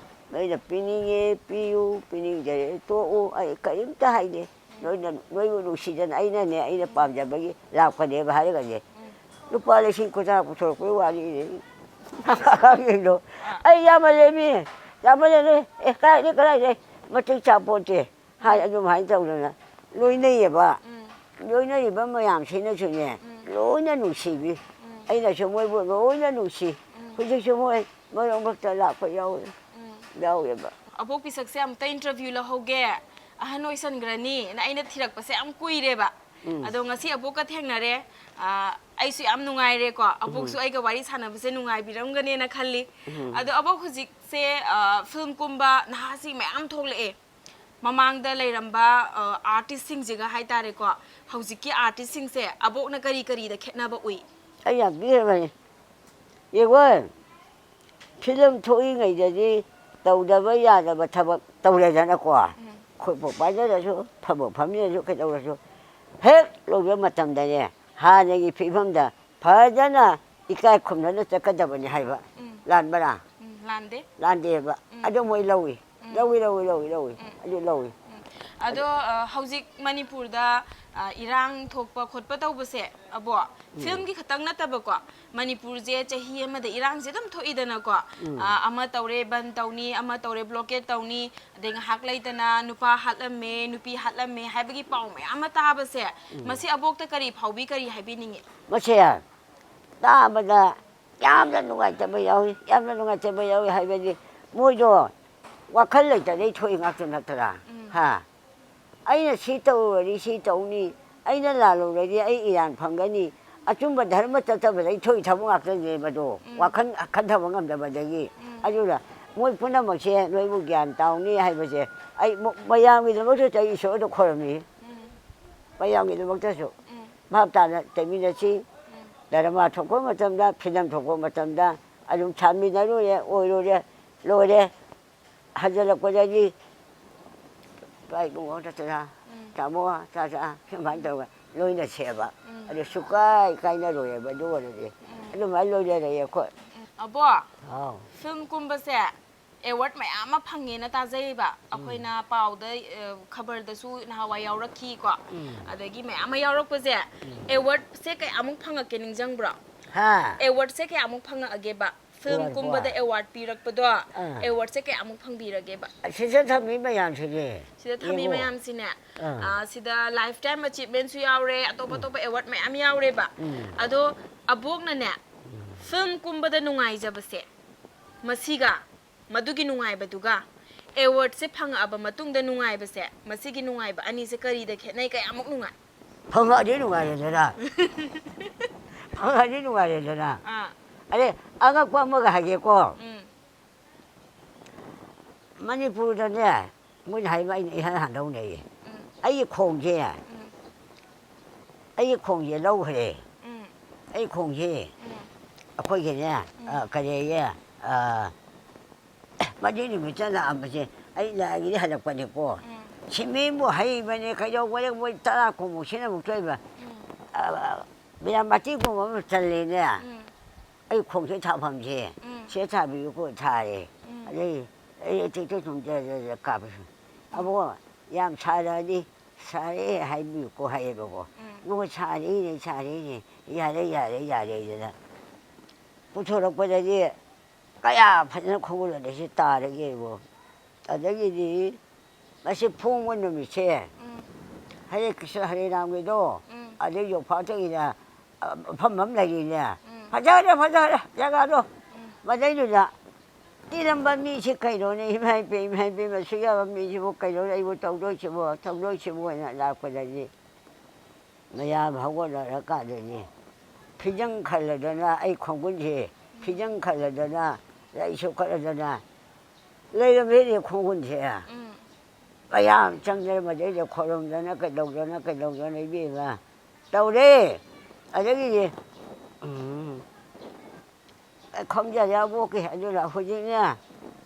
ꯅꯣꯏꯅ ꯄꯤꯅꯤꯡꯉꯦ ꯄꯤꯌꯨ, ꯄꯤꯅꯤꯡꯗꯔꯦ ꯇꯣꯛꯎ, ꯑꯩ ꯀꯔꯤꯝꯇ ꯍꯥꯏꯗꯦ꯫ ꯅꯣꯏꯅ, ꯅꯣꯏꯕꯨ ꯅꯨꯡꯁꯤꯗꯅ ꯑꯩꯅꯅꯦ, ꯑꯩꯅ ꯄꯥꯝꯖꯕꯒꯤ ꯂꯥꯛꯄꯅꯦꯕ ꯍꯥꯏꯔꯒꯅꯦ꯫ ꯎꯝ꯫ ꯂꯨꯄꯥ ꯂꯤꯁꯤꯡ ꯀꯨꯟꯊ꯭ꯔꯥ ꯄꯨꯊꯣꯔꯛꯄꯒꯤ ꯋꯥꯔꯤꯅꯤ꯫ ꯑꯉꯥꯡꯁꯤꯡꯗꯣ꯫ ꯑꯥ꯫ ꯑꯩ ꯌꯥꯝꯃꯜꯂꯦꯃꯤ, ꯌꯥꯝꯃꯜꯂꯦ꯫ ꯑꯦ, ꯀꯗꯥꯏꯗꯩ, ꯀꯗꯥꯏꯗꯩ? ꯃꯇꯤꯛ ꯆꯥꯄꯣꯟꯇꯦ꯫ ꯍꯥꯏ, ꯑꯗꯨꯃꯥꯏꯅ ꯇꯧꯗꯅ ꯂꯣꯏꯅꯩꯌꯦꯕ꯫ ꯎꯝ꯫ ꯂꯣꯏꯅꯔꯤꯕ ꯃꯌꯥꯝꯁꯤꯅꯁꯨꯅꯦ, ꯎꯝ꯫ ꯂꯣꯏꯅ ꯅꯨꯡꯁꯤꯕꯤ꯫ ꯎꯝ꯫ ꯑꯩꯅꯁꯨ ꯃꯣꯏꯕꯨ ꯂꯣꯏꯅ ꯅꯨꯡꯁꯤ꯫ ꯎꯝ꯫ ꯍꯧꯖꯤꯛꯁꯨ ꯃꯣꯏ ꯃꯔꯛ ꯃꯔꯛꯇ ꯂꯥꯛꯄ ꯌꯥꯎꯋꯦ꯫ ꯎꯝ꯫ ꯌꯥꯎꯋꯦꯕ꯫ ꯑꯕꯣꯛ ꯄꯤꯁꯛꯁꯦ ꯑꯝꯇ interview ꯂꯧꯍꯧꯒꯦ, ꯑꯍꯟ ꯑꯣꯏꯁꯟꯈ꯭ꯔꯅꯤꯅ ꯑꯩꯅ ꯊꯤꯔꯛꯄꯁꯦ ꯌꯥꯝ ꯀꯨꯏꯔꯦꯕ꯫ ꯎꯝ꯫ ꯑꯗꯣ ꯉꯁꯤ ꯑꯕꯣꯛꯀ ꯊꯦꯡꯅꯔꯦ꯫ ꯑꯥ, ꯑꯩꯁꯨ ꯌꯥꯝ ꯅꯨꯡꯉꯥꯏꯔꯦꯀꯣ꯫ ꯑꯕꯣꯛꯁꯨ ꯎꯝ꯫ ꯑꯩꯒ ꯋꯥꯔꯤ ꯁꯥꯟꯅꯕꯁꯦ ꯅꯨꯡꯉꯥꯏꯕꯤꯔꯝꯒꯅꯦꯅ ꯈꯜꯂꯤ꯫ ꯎꯝ꯫ ꯑꯗꯣ ꯑꯕꯣꯛ, ꯍꯧꯖꯤꯛꯁꯦ, ꯑꯥ, film ꯀꯨꯝꯕ ꯅꯍꯥꯁꯤꯡ ꯃꯌꯥꯝ ꯊꯣꯛꯂꯛꯑꯦ꯫ ꯃꯃꯥꯡꯗ ꯂꯩꯔꯝꯕ, ꯑ, artistꯁꯤꯡꯁꯤꯒ ꯍꯥꯏꯇꯥꯔꯦꯀꯣ, ꯍꯧꯖꯤꯛꯀꯤ artistꯁꯤꯡꯁꯦ ꯑꯕꯣꯛꯅ ꯀꯔꯤ ꯀꯔꯤꯗ ꯈꯦꯠꯅꯕ ꯎꯏ? ꯑꯩ ꯌꯥꯝ ꯄꯤꯔꯕꯅꯤ꯫ ꯌꯦꯡꯉꯣ, film ꯊꯣꯛꯏꯉꯩꯗꯗꯤ ꯇꯧꯗꯕ ꯌꯥꯗꯕ ꯊꯕꯛ ꯇꯧꯔꯦꯗꯅꯀꯣ꯫ ꯎꯝ꯫ ꯈꯨꯠꯄꯨ ꯄꯥꯏꯅꯔꯁꯨ, ꯐꯝꯕꯨ ꯐꯝꯃꯤꯟꯅꯔꯁꯨ, ꯀꯩꯗꯧꯔꯁꯨ, ꯍꯦꯛ ꯂꯣꯏꯕ ꯃꯇꯝꯗꯅꯦ, ꯍꯥꯟꯅꯒꯤ ꯐꯤꯕꯝꯗ ꯐꯖꯅ ꯏꯀꯥꯏ ꯈꯨꯝꯅꯅ ꯆꯠꯀꯗꯕꯅꯤ ꯍꯥꯏꯕ꯫ ꯎꯝ꯫ ꯂꯥꯟꯕ꯭ꯔꯥ? ꯎꯝ, ꯂꯥꯟꯗꯦ꯫ ꯂꯥꯟꯗꯦꯕ꯫ ꯎꯝ꯫ ꯑꯗꯨ ꯃꯣꯏ ꯂꯧꯏ꯫ ꯎꯝ꯫ ꯂꯧꯏ, ꯂꯧꯏ, ꯂꯧꯏ, ꯂꯧꯏ꯫ ꯎꯝ꯫ ꯑꯗꯨ ꯂꯧꯏ꯫ ꯎꯝ꯫ ꯑꯗꯣ, ꯑ, ꯍꯧꯖꯤꯛ ꯃꯅꯤꯄꯨꯔꯗ, ꯑ, ꯏꯔꯥꯡ ꯊꯣꯛꯄ ꯈꯣꯠꯄ ꯇꯧꯕꯁꯦ, ꯑꯕꯣ, ꯎꯝ꯫ Filmꯒꯤ ꯈꯛꯇꯪ ꯅꯠꯇꯕꯀꯣ, ꯃꯅꯤꯄꯨꯔꯁꯦ ꯆꯍꯤ ꯑꯃꯗ ꯏꯔꯥꯡꯁꯦ ꯑꯗꯨꯝ ꯊꯣꯛꯏꯗꯅꯀꯣ꯫ ꯎꯝ꯫ ꯑ, ꯑꯃ ꯇꯧꯔꯦ, ꯕꯟ ꯇꯧꯅꯤ, ꯑꯃ ꯇꯧꯔꯦ, blockade ꯇꯧꯅꯤ, ꯑꯗꯩ ꯉꯥꯏꯍꯥꯛ ꯂꯩꯇꯅ ꯅꯨꯄꯥ ꯍꯥꯠꯂꯝꯃꯦ, ꯅꯨꯄꯤ ꯍꯥꯠꯂꯝꯃꯦ ꯍꯥꯏꯕꯒꯤ ꯄꯥꯎ ꯃꯌꯥꯝ ꯑꯃ ꯇꯥꯕꯁꯦ, ꯎꯝ꯫ ꯃꯁꯤ ꯑꯕꯣꯛꯇ ꯀꯔꯤ ꯐꯥꯎꯕꯤ, ꯀꯔꯤ ꯍꯥꯏꯕꯤꯅꯤꯡꯉꯤ? ꯃꯁꯦ ꯇꯥꯕꯗ ꯌꯥꯝꯅ ꯅꯨꯡꯉꯥꯏꯇꯕ ꯌꯥꯎꯏ꯫ ꯌꯥꯝꯅ ꯅꯨꯡꯉꯥꯏꯇꯕ ꯌꯥꯎꯏ ꯍꯥꯏꯕꯗꯤ ꯃꯣꯏꯗꯣ ꯋꯥꯈꯜ ꯂꯩꯇꯗꯩ ꯊꯣꯛꯏ ꯉꯥꯛꯇ ꯅꯠꯇ꯭ꯔꯥ? ꯎꯝ꯫ ꯍꯥ? ꯑꯩꯅ ꯁꯤ ꯇꯧꯔꯨꯔꯗꯤ ꯁꯤ ꯇꯧꯅꯤ, ꯑꯩꯅ ꯂꯥꯜꯂꯨꯔꯗꯤ ꯑꯩ ꯏꯔꯥꯟ ꯐꯪꯒꯅꯤ, ꯑꯆꯨꯝꯕ ꯙꯔꯃ ꯆꯠꯇꯕꯗꯩ ꯊꯣꯛꯏ ꯊꯕꯛ ꯉꯥꯛꯇꯅꯦꯕꯗꯣ꯫ ꯎꯝ꯫ ꯋꯥꯈꯜ ꯈꯟꯊꯕ ꯉꯝꯗꯕꯗꯒꯤ꯫ ꯎꯝ꯫ ꯑꯗꯨꯅ ꯃꯣꯏ ꯄꯨꯝꯅꯃꯛꯁꯦ ꯅꯣꯏꯕꯨ ꯒ꯭ꯌꯥꯟ ꯇꯥꯎꯅꯤ ꯍꯥꯏꯕꯁꯦ ꯑꯩ ꯃ-, ꯃꯌꯥꯝꯒꯤꯗꯃꯛꯇꯁꯨ ꯑꯩ ꯏꯁꯣꯔꯗ ꯈꯣꯏꯔꯝꯃꯤ꯫ ꯎꯝ꯫ ꯃꯌꯥꯝꯒꯤꯗꯃꯛꯇꯁꯨ꯫ ꯎꯝ꯫ ꯚꯥꯞ ꯇꯥꯅ ꯆꯠꯃꯤꯟꯅꯁꯤ꯫ ꯎꯝ꯫ ꯙꯔꯃ ꯊꯣꯛꯄ ꯃꯇꯝꯗ, ꯐꯤꯂꯝ ꯊꯣꯛꯄ ꯃꯇꯝꯗ ꯑꯗꯨꯝ ꯁꯥꯃꯤꯟꯅꯔꯨꯔꯦ, ꯑꯣꯏꯔꯨꯔꯦ, ꯂꯣꯏꯔꯦ꯫ ꯍꯟꯖꯜꯂꯛꯄꯗꯗꯤ ꯏꯄꯥ ꯏꯕꯨꯡꯉꯣ ꯅꯠꯇꯅ ꯎꯝ꯫ ꯇꯥꯃꯣ ꯆꯥꯆꯥ ꯁꯨꯃꯥꯏꯅ ꯇꯧꯔꯒ ꯂꯣꯏꯅꯁꯦꯕ꯫ ꯎꯝ꯫ ꯑꯗꯨ ꯁꯨꯀꯥꯏ ꯀꯥꯏꯅꯔꯣꯏꯑꯕ ꯑꯗꯨ ꯑꯣꯏꯔꯗꯤ꯫ ꯎꯝ꯫ ꯑꯗꯨꯃꯥꯏꯅ ꯂꯣꯏꯅꯔꯛꯑꯦ ꯑꯩꯈꯣꯏ꯫ ꯎꯝ꯫ ꯑꯕꯣ, ꯍꯥꯎ꯫ ꯐꯤꯂꯝ ꯀꯨꯝꯕꯁꯦ ꯑꯦꯋꯥꯔꯗ ꯃꯌꯥꯝ ꯑꯃ ꯐꯪꯉꯦꯅ ꯇꯥꯖꯩꯕ꯫ ꯎꯝ꯫ ꯑꯩꯈꯣꯏꯅ ꯄꯥꯎꯗ, ꯑ, ꯈꯕꯔꯗꯁꯨ ꯅꯍꯥꯟꯋꯥꯏ ꯌꯥꯎꯔꯛꯈꯤꯀꯣ꯫ ꯎꯝ꯫ ꯑꯗꯒꯤ ꯃꯌꯥꯝ ꯑꯃ ꯌꯥꯎꯔꯛꯄꯁꯦ, ꯎꯝ꯫ ꯑꯦꯋꯥꯔꯗꯁꯦ ꯀꯌꯥꯃꯨꯛ ꯐꯪꯉꯛꯀꯦ ꯅꯤꯡꯁꯤꯡꯕ꯭ꯔꯣ? ꯍꯥ? ꯑꯦꯋꯥꯔꯗꯁꯦ ꯀꯌꯥꯃꯨꯛ ꯐꯪꯉꯛꯑꯒꯦꯕ? ꯐꯤꯂꯝ ꯑꯦꯋꯥꯔꯗ ꯀꯨꯝꯕꯗ ꯀꯣ? ꯑꯦꯋꯥꯔꯗ ꯄꯤꯔꯛꯄꯗꯣ, ꯑꯥ꯫ ꯑꯦꯋꯥꯔꯗꯁꯦ ꯀꯌꯥꯃꯨꯛ ꯐꯪꯕꯤꯔꯒꯦꯕ? ꯑꯁꯤꯗ ꯊꯝꯃꯤ ꯃꯌꯥꯝꯁꯤꯗꯤ ꯁꯤꯗ ꯊꯝꯃꯤ ꯌꯦꯡꯉꯣ꯫ ꯃꯌꯥꯝꯁꯤꯅꯦ, ꯑꯥ꯫ ꯑꯥ, ꯁꯤꯗ ꯂꯥꯏꯐ ꯇꯥꯏꯝ ꯑꯆꯤꯞꯃꯦꯟꯁꯨ ꯌꯥꯎꯔꯦ, ꯑꯇꯣꯞ ꯎꯝ꯫ ꯑꯇꯣꯞꯄ ꯑꯦꯋꯥꯔꯗ ꯃꯌꯥꯝ ꯌꯥꯎꯔꯦꯕ꯫ ꯎꯝ꯫ ꯑꯗꯣ ꯑꯕꯣꯛꯅꯅꯦ, ꯎꯝ꯫ ꯐꯤꯂꯝ ꯀꯨꯝꯕꯗ ꯅꯨꯡꯉꯥꯏꯖꯕꯁꯦ, ꯃꯁꯤꯒ ꯃꯗꯨꯒꯤ ꯅꯨꯡꯉꯥꯏꯕꯗꯨꯒ ꯑꯦꯋꯥꯔꯗꯁꯦ ꯐꯪꯉꯛꯑꯕ ꯃꯇꯨꯡꯗ ꯅꯨꯡꯉꯥꯏꯕꯁꯦ, ꯃꯁꯤꯒꯤ ꯅꯨꯡꯉꯥꯏꯕ ꯑꯅꯤꯁꯦ ꯀꯔꯤꯗ ꯈꯦꯠꯅꯩ? ꯀꯌꯥꯃꯨꯛ ꯅꯨꯡꯉꯥꯏ? ꯐꯪꯉꯛꯑꯗꯤ ꯅꯨꯡꯉꯥꯏꯔꯦꯗꯅ꯫ ꯐꯪꯉꯛꯑꯗꯤ ꯅꯨꯡꯉꯥꯏꯔꯦꯗꯅ꯫ ꯑꯥ꯫ ꯑꯗꯩ ꯑꯉꯛꯄ ꯑꯃꯒ ꯍꯥꯏꯒꯦꯀꯣ꯫ ꯎꯝ꯫ ꯃꯅꯤꯄꯨꯔꯗꯅꯦ, ꯃꯣꯏꯅ ꯍꯥꯏꯕ ꯑꯩꯅ ꯏꯍꯥꯟ ꯍꯥꯟꯗꯧꯅꯦꯌꯦ꯫ ꯎꯝ꯫ ꯑꯩꯒꯤ ꯈꯣꯡꯁꯦ, ꯎꯝ꯫ ꯑꯩꯒꯤ ꯈꯣꯡꯁꯦ ꯂꯧꯈ꯭ꯔꯦ꯫ ꯎꯝ꯫ ꯑꯩ ꯈꯣꯡꯁꯦ ꯎꯝ꯫ ꯑꯩꯈꯣꯏꯒꯤꯅꯦ, ꯎꯝ꯫ ꯑ, ꯀꯔꯤꯌꯦ, ꯑ, ꯃꯗꯨ ꯅꯨꯃꯤꯠꯇ ꯂꯥꯛꯑꯝꯕꯁꯦ ꯑꯩ ꯂꯥꯏꯒꯤꯗꯤ ꯍꯜꯂꯛꯄꯅꯤꯀꯣ꯫ ꯎꯝ꯫ ꯁꯤꯃꯦꯟꯕꯨ ꯍꯩꯕꯅꯦ, ꯀꯩꯗꯧꯕꯅꯦ, ꯃꯣꯏ ꯇꯔꯥ ꯀꯨꯟꯃꯨꯛ ꯁꯤꯖꯤꯟꯅꯃꯨꯛ ꯊꯣꯛꯏꯕ꯫ ꯎꯝ꯫ ꯑ, ꯕꯤꯔꯥꯃꯇꯤꯒꯨꯝꯕ ꯑꯃ ꯆꯜꯂꯦꯅꯦ꯫ ꯎꯝ꯫ ꯑꯩ ꯈꯣꯡꯆꯦ ꯊꯥꯐꯝꯁꯦ ꯎꯝ꯫ ꯁꯤꯗ ꯊꯥꯕꯤꯌꯨꯀꯣ, ꯊꯥꯔꯦ꯫ ꯎꯝ꯫ ꯑꯗꯩ ꯑꯩ ꯑꯇꯩ ꯑꯇꯩ ꯁꯨꯝ ꯖꯔ ꯖꯔ ꯖꯔ ꯀꯥꯞꯄꯁꯨ, ꯎꯝ꯫ "ꯑꯕꯣ, ꯌꯥꯝ ꯁꯥꯔꯛꯑꯗꯤ ꯁꯥꯔꯦ ꯍꯥꯏꯕꯤꯌꯨꯀꯣ" ꯍꯥꯏꯌꯦꯕꯀꯣ꯫ ꯎꯝ꯫ "ꯏꯕꯨꯡꯉꯣ, ꯁꯥꯔꯤꯅꯦ, ꯁꯥꯔꯤꯅꯦ, ꯌꯥꯔꯦ, ꯌꯥꯔꯦ, ꯌꯥꯔꯦ" ꯍꯥꯏꯗꯅ ꯄꯨꯊꯣꯔꯛꯄꯗꯗꯤ ꯀꯌꯥ ꯐꯖꯅ ꯈꯣꯡꯒꯨꯜ ꯑꯗꯩꯁꯤ ꯇꯥꯔꯒꯦꯕꯣ꯫ ꯑꯗꯒꯤꯗꯤ ꯃꯁꯤ ꯐꯣꯡꯕ ꯅꯨꯃꯤꯠꯁꯦ ꯎꯝ꯫ ꯍꯔꯦ ꯀ꯭ꯔꯤꯁꯅ ꯍꯔꯦ ꯔꯥꯝꯒꯤꯗꯣ ꯎꯝ꯫ ꯑꯗꯩ ꯌꯣꯡꯐꯥꯠꯇꯒꯤꯅ, ꯑ, ꯃꯐꯝ ꯑꯃ ꯂꯩꯔꯤꯅꯦ꯫ ꯎꯝ꯫ ꯐꯖꯔꯦ, ꯐꯖꯔꯦ ꯖꯒꯥꯗꯣ꯫ ꯃꯗꯩꯗꯨꯗ ꯇꯤꯔꯝꯕ ꯃꯤꯁꯤ ꯀꯩꯅꯣꯅꯦ, ꯏꯃꯥ ꯏꯄꯦꯝ, ꯏꯃꯥ ꯏꯄꯦꯝ, ꯑꯁꯨꯛ ꯌꯥꯕ ꯃꯤꯁꯤꯕꯨ ꯀꯩꯅꯣꯅꯦ, ꯑꯩꯕꯨ ꯇꯧꯗꯣꯏꯁꯤꯕꯨ, ꯇꯧꯗꯣꯏꯁꯤꯕꯨ ꯍꯥꯏꯅ ꯂꯥꯛꯄꯗꯗꯤ, ꯃꯌꯥꯝ ꯍꯧꯒꯠꯅꯔꯀꯥꯟꯗꯗꯤ ꯐꯤꯖꯪ ꯈꯜꯂꯗꯅ, ꯑꯩ ꯈꯣꯡꯒꯨꯟꯁꯦ ꯐꯤꯖꯪ ꯈꯜꯂꯗꯅ, ꯂꯩ ꯁꯨꯈꯠꯂꯗꯅ ꯂꯩꯔꯝꯃꯦꯅꯦ ꯈꯣꯡꯒꯨꯟꯁꯦ꯫ ꯎꯝ꯫ ꯃꯌꯥꯝ ꯆꯪꯗꯅ ꯃꯗꯩꯗ ꯈꯣꯏꯔꯝꯗꯅ ꯀꯩꯗꯧꯗꯅ ꯀꯩꯗꯧꯗꯅ ꯏꯕꯦꯝꯃ ꯇꯧꯔꯦ꯫ ꯑꯗꯒꯤꯗꯤ ꯎꯝ, ꯈꯪꯖꯔꯦ ꯑꯕꯣꯛꯀꯤ꯫ ꯑꯗꯨꯅ ꯍꯧꯖꯤꯛꯅꯦ,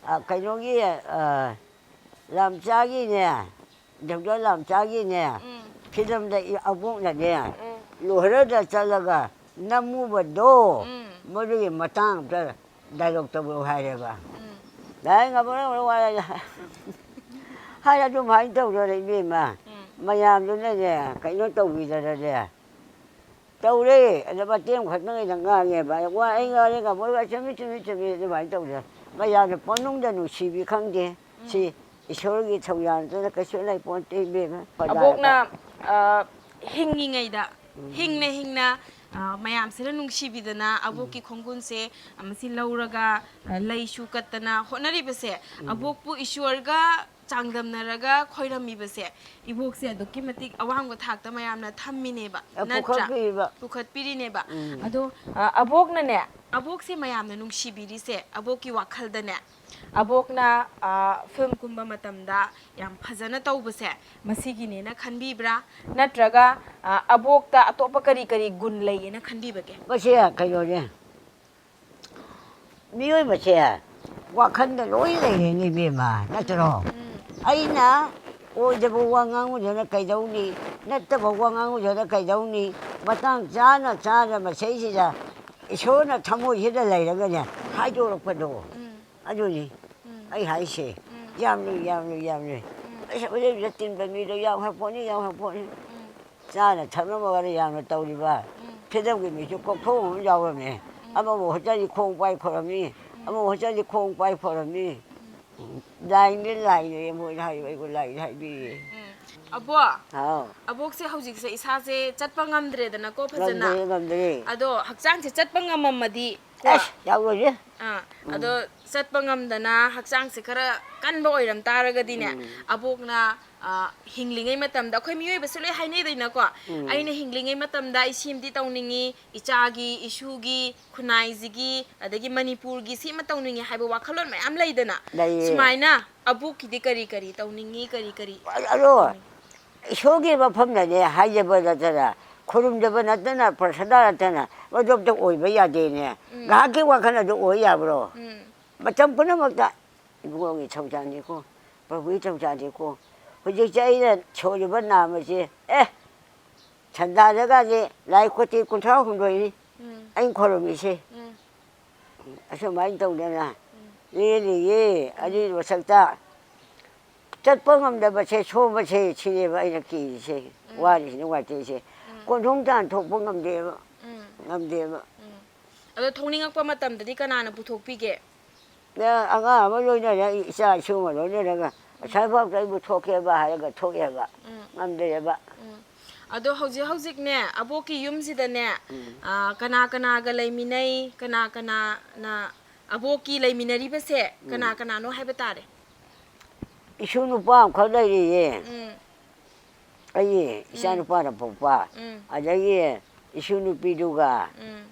ꯑ, ꯀꯩꯅꯣꯒꯤ, ꯑ, ꯂꯥꯝꯆꯥꯒꯤꯅꯦ, ꯗꯣꯛꯇꯔ ꯂꯥꯝꯆꯥꯒꯤꯅꯦ, ꯎꯝ꯫ ꯐꯤꯂꯝꯗ ꯏ-, ꯑꯕꯣꯛꯅꯅꯦ, ꯎꯝ꯫ ꯂꯣꯏꯍꯔꯗ ꯆꯠꯂꯒ ꯅꯝꯃꯨꯕꯗꯣ, ꯎꯝ꯫ ꯃꯗꯨꯒꯤ ꯃꯇꯥꯡꯗ ꯗꯥꯏꯂꯣꯛ ꯇꯧꯔꯛꯑꯣ ꯍꯥꯏꯔꯦꯕ꯫ ꯎꯝ꯫ ꯂꯥꯏ ꯉꯝꯃꯔꯣꯏ, ꯉꯝꯃꯔꯣꯏ, ꯋꯥꯔꯦ꯫ ꯍꯥꯏ ꯑꯗꯨꯃꯥꯏꯅ ꯇꯧꯗꯅ ꯏꯕꯦꯝꯃ, ꯎꯝ꯫ ꯃꯌꯥꯝꯗꯨꯅꯅꯦ ꯀꯩꯅꯣ ꯇꯧꯕꯤꯗꯅꯅꯦ ꯇꯧꯔꯦ꯫ ꯑꯗ ꯃꯇꯦꯡ ꯈꯛꯇꯪꯒꯤꯗ ꯉꯥꯡꯉꯦꯕ꯫ ꯋꯥ ꯑꯩ ꯉꯥꯡꯉꯦ ꯉꯝꯃꯔꯣꯏ, ꯆꯨꯝꯃꯤ, ꯆꯨꯝꯃꯤ, ꯆꯨꯝꯃꯤ ꯑꯗꯨꯃꯥꯏꯅ ꯇꯧꯗꯅ ꯃꯌꯥꯝꯅ ꯄꯣꯠꯅꯨꯡꯗ ꯅꯨꯡꯁꯤꯕꯤ ꯈꯪꯗꯦ꯫ ꯎꯝ꯫ ꯁꯤ ꯏꯁꯣꯔꯒꯤ ꯊꯧꯖꯥꯜꯗꯨꯅ ꯀꯩꯁꯨ ꯂꯩꯄꯣꯟꯇꯦ ꯏꯕꯦꯝꯃ꯫ ꯑꯕꯣꯛꯅ, ꯑ, ꯍꯤꯡꯉꯤꯉꯩꯗ, ꯎꯝ꯫ ꯍꯤꯡꯅ ꯍꯤꯡꯅ, ꯑ, ꯃꯌꯥꯝꯁꯤꯅ ꯅꯨꯡꯁꯤꯕꯤꯗꯅ ꯑꯕꯣꯛꯀꯤ ꯎꯝ꯫ ꯈꯣꯡꯒꯨꯟꯁꯦ, ꯑ, ꯃꯁꯤ ꯂꯧꯔꯒ, ꯑ, ꯂꯩꯁꯨ ꯀꯠꯇꯅ ꯍꯣꯠꯅꯔꯤꯕꯁꯦ, ꯎꯝ꯫ ꯑꯕꯣꯛꯄꯨ ꯏꯁꯣꯔꯒ ꯆꯥꯡꯗꯝꯅꯔꯒ ꯈꯣꯏꯔꯝꯃꯤꯕꯁꯦ, ꯏꯕꯣꯛꯁꯦ ꯑꯗꯨꯛꯀꯤ ꯃꯇꯤꯛ ꯑꯋꯥꯡꯕ ꯊꯥꯛꯇ ꯃꯌꯥꯝꯅ ꯊꯝꯃꯤꯅꯦꯕ, ꯑ, ꯅꯠꯇ꯭ꯔꯥ? ꯄꯨꯈꯠꯄꯤꯔꯤꯕ꯫ ꯄꯨꯈꯠꯄꯤꯔꯤꯅꯦꯕ꯫ ꯎꯝ꯫ ꯑꯗꯣ, ꯑ, ꯑꯕꯣꯛꯅꯅꯦ, ꯑꯕꯣꯛꯁꯦ ꯃꯌꯥꯝꯅ ꯅꯨꯡꯁꯤꯕꯤꯔꯤꯁꯦ, ꯑꯕꯣꯛꯀꯤ ꯋꯥꯈꯜꯗꯅꯦ, ꯑꯕꯣꯛꯅ, ꯑ, ꯐꯤꯂꯝ ꯀꯨꯝꯕ ꯃꯇꯝꯗ ꯌꯥꯝ ꯐꯖꯅ ꯇꯧꯕꯁꯦ ꯃꯁꯤꯒꯤꯅꯦꯅ ꯈꯟꯕꯤꯕ꯭ꯔꯥ? ꯅꯠꯇ꯭ꯔꯒ, ꯑ, ꯑꯕꯣꯛꯇ ꯑꯇꯣꯞꯄ ꯀꯔꯤ ꯀꯔꯤ ꯒꯨꯟ ꯂꯩꯌꯦꯅ ꯈꯟꯕꯤꯕꯒꯦ? ꯃꯁꯤ ꯀꯩꯅꯣꯅꯦ, ꯃꯤꯑꯣꯏꯕꯁꯦ ꯋꯥꯈꯜꯗ ꯂꯣꯏ ꯂꯩꯔꯦꯅꯦ ꯏꯕꯦꯝꯃ, ꯅꯠꯇ꯭ꯔꯣ? ꯎꯝ꯫ ꯑꯩꯅ ꯑꯣꯏꯗꯕ ꯋꯥ ꯉꯥꯡꯉꯨꯗꯅ ꯀꯩꯗꯧꯅꯤ? ꯅꯠꯇꯕ ꯋꯥ ꯉꯥꯡꯉꯨꯗꯅ ꯀꯩꯗꯧꯅꯤ? ꯃꯇꯥꯡ ꯆꯥꯅ ꯆꯥꯅ ꯃꯁꯩꯁꯤꯗ ꯏꯁꯣꯔꯅ ꯊꯃꯣꯏꯁꯤꯗ ꯂꯩꯔꯒꯅꯦ ꯍꯥꯏꯗꯣꯔꯛꯄꯗꯣ꯫ ꯎꯝ꯫ ꯑꯗꯨꯅꯤ ꯎꯝ꯫ ꯑꯩ ꯍꯥꯏꯁꯦ꯫ ꯎꯝ꯫ ꯌꯥꯝ ꯂꯨꯏ, ꯌꯥꯝ ꯂꯨꯏ, ꯌꯥꯝ ꯂꯨꯏ꯫ ꯎꯝ꯫ ꯑꯩ ꯁꯛ ꯃꯤꯂꯩꯗꯨꯗ ꯇꯤꯟꯕ ꯃꯤꯗꯣ ꯌꯥꯎꯈ꯭ꯔ ꯄꯣꯠꯅꯤ, ꯌꯥꯎꯈ꯭ꯔ ꯄꯣꯠꯅꯤ꯫ ꯎꯝ꯫ ꯆꯥꯅ ꯊꯛꯅꯕꯒ ꯌꯥꯝꯅ ꯇꯧꯔꯤꯕ ꯎꯝ꯫ ꯐꯤꯂꯝꯒꯤ ꯃꯤꯁꯨ ꯀꯣꯛꯊꯣꯛ ꯑꯃ ꯌꯥꯎꯔꯝꯃꯦ꯫ ꯎꯝ꯫ ꯑꯃꯕꯨ ꯍꯣꯇꯦꯜꯒꯤ ꯈꯣꯡ ꯄꯥꯏ ꯈꯣꯠꯂꯝꯃꯤ, ꯎꯝ꯫ ꯑꯃꯕꯨ ꯍꯣꯇꯦꯜꯒꯤ ꯈꯣꯡ ꯄꯥꯏ ꯈꯣꯠꯂꯝꯃꯤ꯫ ꯎꯝ꯫ ꯂꯥꯏꯅꯦ, ꯂꯥꯏꯅꯦ, ꯃꯣꯏꯅ ꯍꯥꯏꯕ ꯑꯩꯕꯨ ꯂꯥꯏꯅꯦ ꯍꯥꯏꯕꯤꯌꯦ꯫ ꯎꯝ꯫ ꯑꯕꯣꯛ, ꯍꯥꯎ꯫ ꯑꯕꯣꯛꯁꯦ ꯍꯧꯖꯤꯛꯁꯦ ꯏꯁꯥꯁꯦ ꯆꯠꯄ ꯉꯝꯗ꯭ꯔꯦꯗꯅꯀꯣ ꯐꯖꯅ꯫ ꯉꯝꯗ꯭ꯔꯦ, ꯉꯝꯗ꯭ꯔꯦ꯫ ꯑꯗꯣ ꯍꯛꯆꯥꯡꯁꯦ ꯆꯠꯄ ꯉꯝꯃꯝꯃꯗꯤ ꯀꯣ꯫ ꯑꯁ, ꯌꯥꯎꯔꯣꯏꯌꯦ꯫ ꯑꯥ, ꯎꯝ꯫ ꯑꯗꯣ ꯆꯠꯄ ꯉꯝꯗꯅ ꯍꯛꯆꯥꯡꯁꯦ ꯈꯔ ꯀꯟꯕ ꯑꯣꯏꯔꯝ ꯇꯥꯔꯒꯗꯤꯅꯦ, ꯎꯝ꯫ ꯑꯕꯣꯛꯅ, ꯑꯥ, ꯍꯤꯡꯂꯤꯉꯩ ꯃꯇꯝꯗ ꯑꯩꯈꯣꯏ ꯃꯤꯑꯣꯏꯕꯁꯦ ꯂꯣꯏ ꯍꯥꯏꯅꯩꯗꯅꯀꯣ꯫ ꯎꯝ꯫ ꯑꯩꯅ ꯍꯤꯡꯂꯤꯉꯩ ꯃꯇꯝꯗ ꯑꯩ ꯁꯤꯝꯗꯤ ꯇꯧꯅꯤꯡꯉꯤ, ꯏꯆꯥꯒꯤ, ꯏꯁꯨꯒꯤ, ꯈꯨꯟꯅꯥꯏꯁꯤꯒꯤ, ꯑꯗꯒꯤ ꯃꯅꯤꯄꯨꯔꯒꯤ ꯁꯤꯃ ꯇꯧꯅꯤꯡꯉꯤ ꯍꯥꯏꯕ ꯋꯥꯈꯜꯂꯣꯟ ꯃꯌꯥꯝ ꯂꯩꯗꯅ꯫ ꯂꯩꯌꯦ꯫ ꯁꯨꯃꯥꯏꯅ ꯑꯕꯣꯛꯀꯤꯗꯤ ꯀꯔꯤ ꯀꯔꯤ ꯇꯧꯅꯤꯡꯉꯤ, ꯀꯔꯤ ꯀꯔꯤ ꯑꯗꯣ ꯇꯧꯅꯤꯡꯉꯤ? ꯏꯁꯣꯔꯒꯤ ꯃꯐꯝꯗꯅꯦ ꯍꯥꯏꯖꯕ ꯅꯠꯇꯅ, ꯈꯨꯔꯨꯝꯖꯕ ꯅꯠꯇꯅ, ꯄ꯭ꯔꯁꯥꯗ ꯅꯠꯇꯅ ꯃꯗꯨ ꯑꯝꯇ ꯑꯣꯏꯕ ꯌꯥꯗꯦꯅꯦ꯫ ꯎꯝ꯫ ꯉꯥꯏꯍꯥꯛꯀꯤ ꯋꯥꯈꯜ ꯑꯗꯨ ꯑꯣꯏ ꯌꯥꯕ꯭ꯔꯣ? ꯎꯝ꯫ ꯃꯇꯝ ꯄꯨꯝꯅꯃꯛꯇ ꯏꯕꯨꯡꯉꯣꯒꯤ ꯊꯧꯖꯥꯜꯅꯤꯀꯣ, ꯄ꯭ꯔꯚꯨꯒꯤ ꯊꯧꯖꯥꯜꯅꯤꯀꯣ꯫ ꯍꯧꯖꯤꯛꯁꯦ ꯑꯩꯅ ꯁꯣꯜꯂꯤꯕ ꯅꯥꯝ ꯑꯁꯤ, ꯑꯦ, ꯁꯟꯗꯥꯗꯒꯁꯦ ꯂꯥꯏ ꯀꯣꯇꯤ ꯀꯨꯟꯊ꯭ꯔꯥ ꯍꯨꯝꯗꯣꯏꯅꯤ ꯎꯝ꯫ ꯑꯩꯅ ꯈꯣꯏꯔꯝꯃꯤꯁꯦ꯫ ꯎꯝ꯫ ꯑꯁꯨꯃꯥꯏꯅ ꯇꯧꯗꯅ ꯎꯝ꯫ ꯂꯦꯜꯂꯤꯌꯦ꯫ ꯎꯝ꯫ ꯑꯗꯨꯒꯤ ꯃꯊꯛꯇ ꯆꯠꯄ ꯉꯝꯗꯕꯁꯦ, ꯁꯣꯝꯕꯁꯦ, ꯁꯤꯅꯦꯕ ꯑꯩꯅ ꯀꯤꯔꯤꯁꯦ, ꯎꯝ꯫ ꯋꯥꯔꯤꯁꯦ, ꯅꯨꯡꯉꯥꯏꯇ꯭ꯔꯤꯁꯦ꯫ ꯎꯝ꯫ ꯀꯣꯟꯊꯣꯡ ꯇꯥꯟꯊꯣꯛꯄ ꯉꯝꯗꯦꯕ꯫ ꯎꯝ꯫ ꯉꯝꯗꯦꯕ꯫ ꯎꯝ꯫ ꯑꯗꯣ ꯊꯣꯛꯅꯤꯡꯉꯛꯄ ꯃꯇꯝꯗꯗꯤ ꯀꯅꯥꯅ ꯄꯨꯊꯣꯛꯄꯤꯒꯦ? ꯑꯉꯥꯡ ꯑꯃ ꯂꯣꯏꯅꯔꯦ, ꯑꯩ ꯏꯆꯥ ꯏꯁꯨ ꯑꯃ ꯂꯣꯏꯅꯔꯒ, "ꯑꯁ꯭ꯋꯥꯏꯐꯥꯎꯗ ꯑꯩꯕꯨ ꯊꯣꯛꯀꯦꯕ" ꯍꯥꯏꯔꯒ ꯊꯣꯛꯑꯦꯕ꯫ ꯎꯝ꯫ ꯉꯝꯗꯦꯕ꯫ ꯎꯝ꯫ ꯑꯗꯣ ꯍꯧꯖꯤꯛ ꯍꯧꯖꯤꯛꯅꯦ, ꯑꯕꯣꯛꯀꯤ ꯌꯨꯝꯁꯤꯗꯅꯦ, ꯎꯝ꯫ ꯑ, ꯀꯅꯥ ꯀꯅꯥꯒ ꯂꯩꯃꯤꯟꯅꯩ? ꯀꯅꯥ ꯀꯅꯥꯅ ꯑꯕꯣꯛꯀꯤ ꯂꯩꯃꯤꯟꯅꯔꯤꯕꯁꯦ ꯀꯅꯥ ꯎꯝ꯫ ꯀꯅꯥꯅꯣ ꯍꯥꯏꯕ ꯇꯥꯔꯦ? ꯏꯁꯨ ꯅꯨꯄꯥ ꯑꯃꯈꯛ ꯂꯩꯔꯤꯌꯦ꯫ ꯎꯝ꯫ ꯑꯩ ꯏꯆꯥ ꯎꯝ꯫ ꯅꯨꯄꯥꯅ ꯄꯣꯛꯄ꯫ ꯎꯝ꯫ ꯑꯗꯒꯤ ꯏꯁꯨ ꯅꯨꯄꯤꯗꯨꯒ ꯎꯝ꯫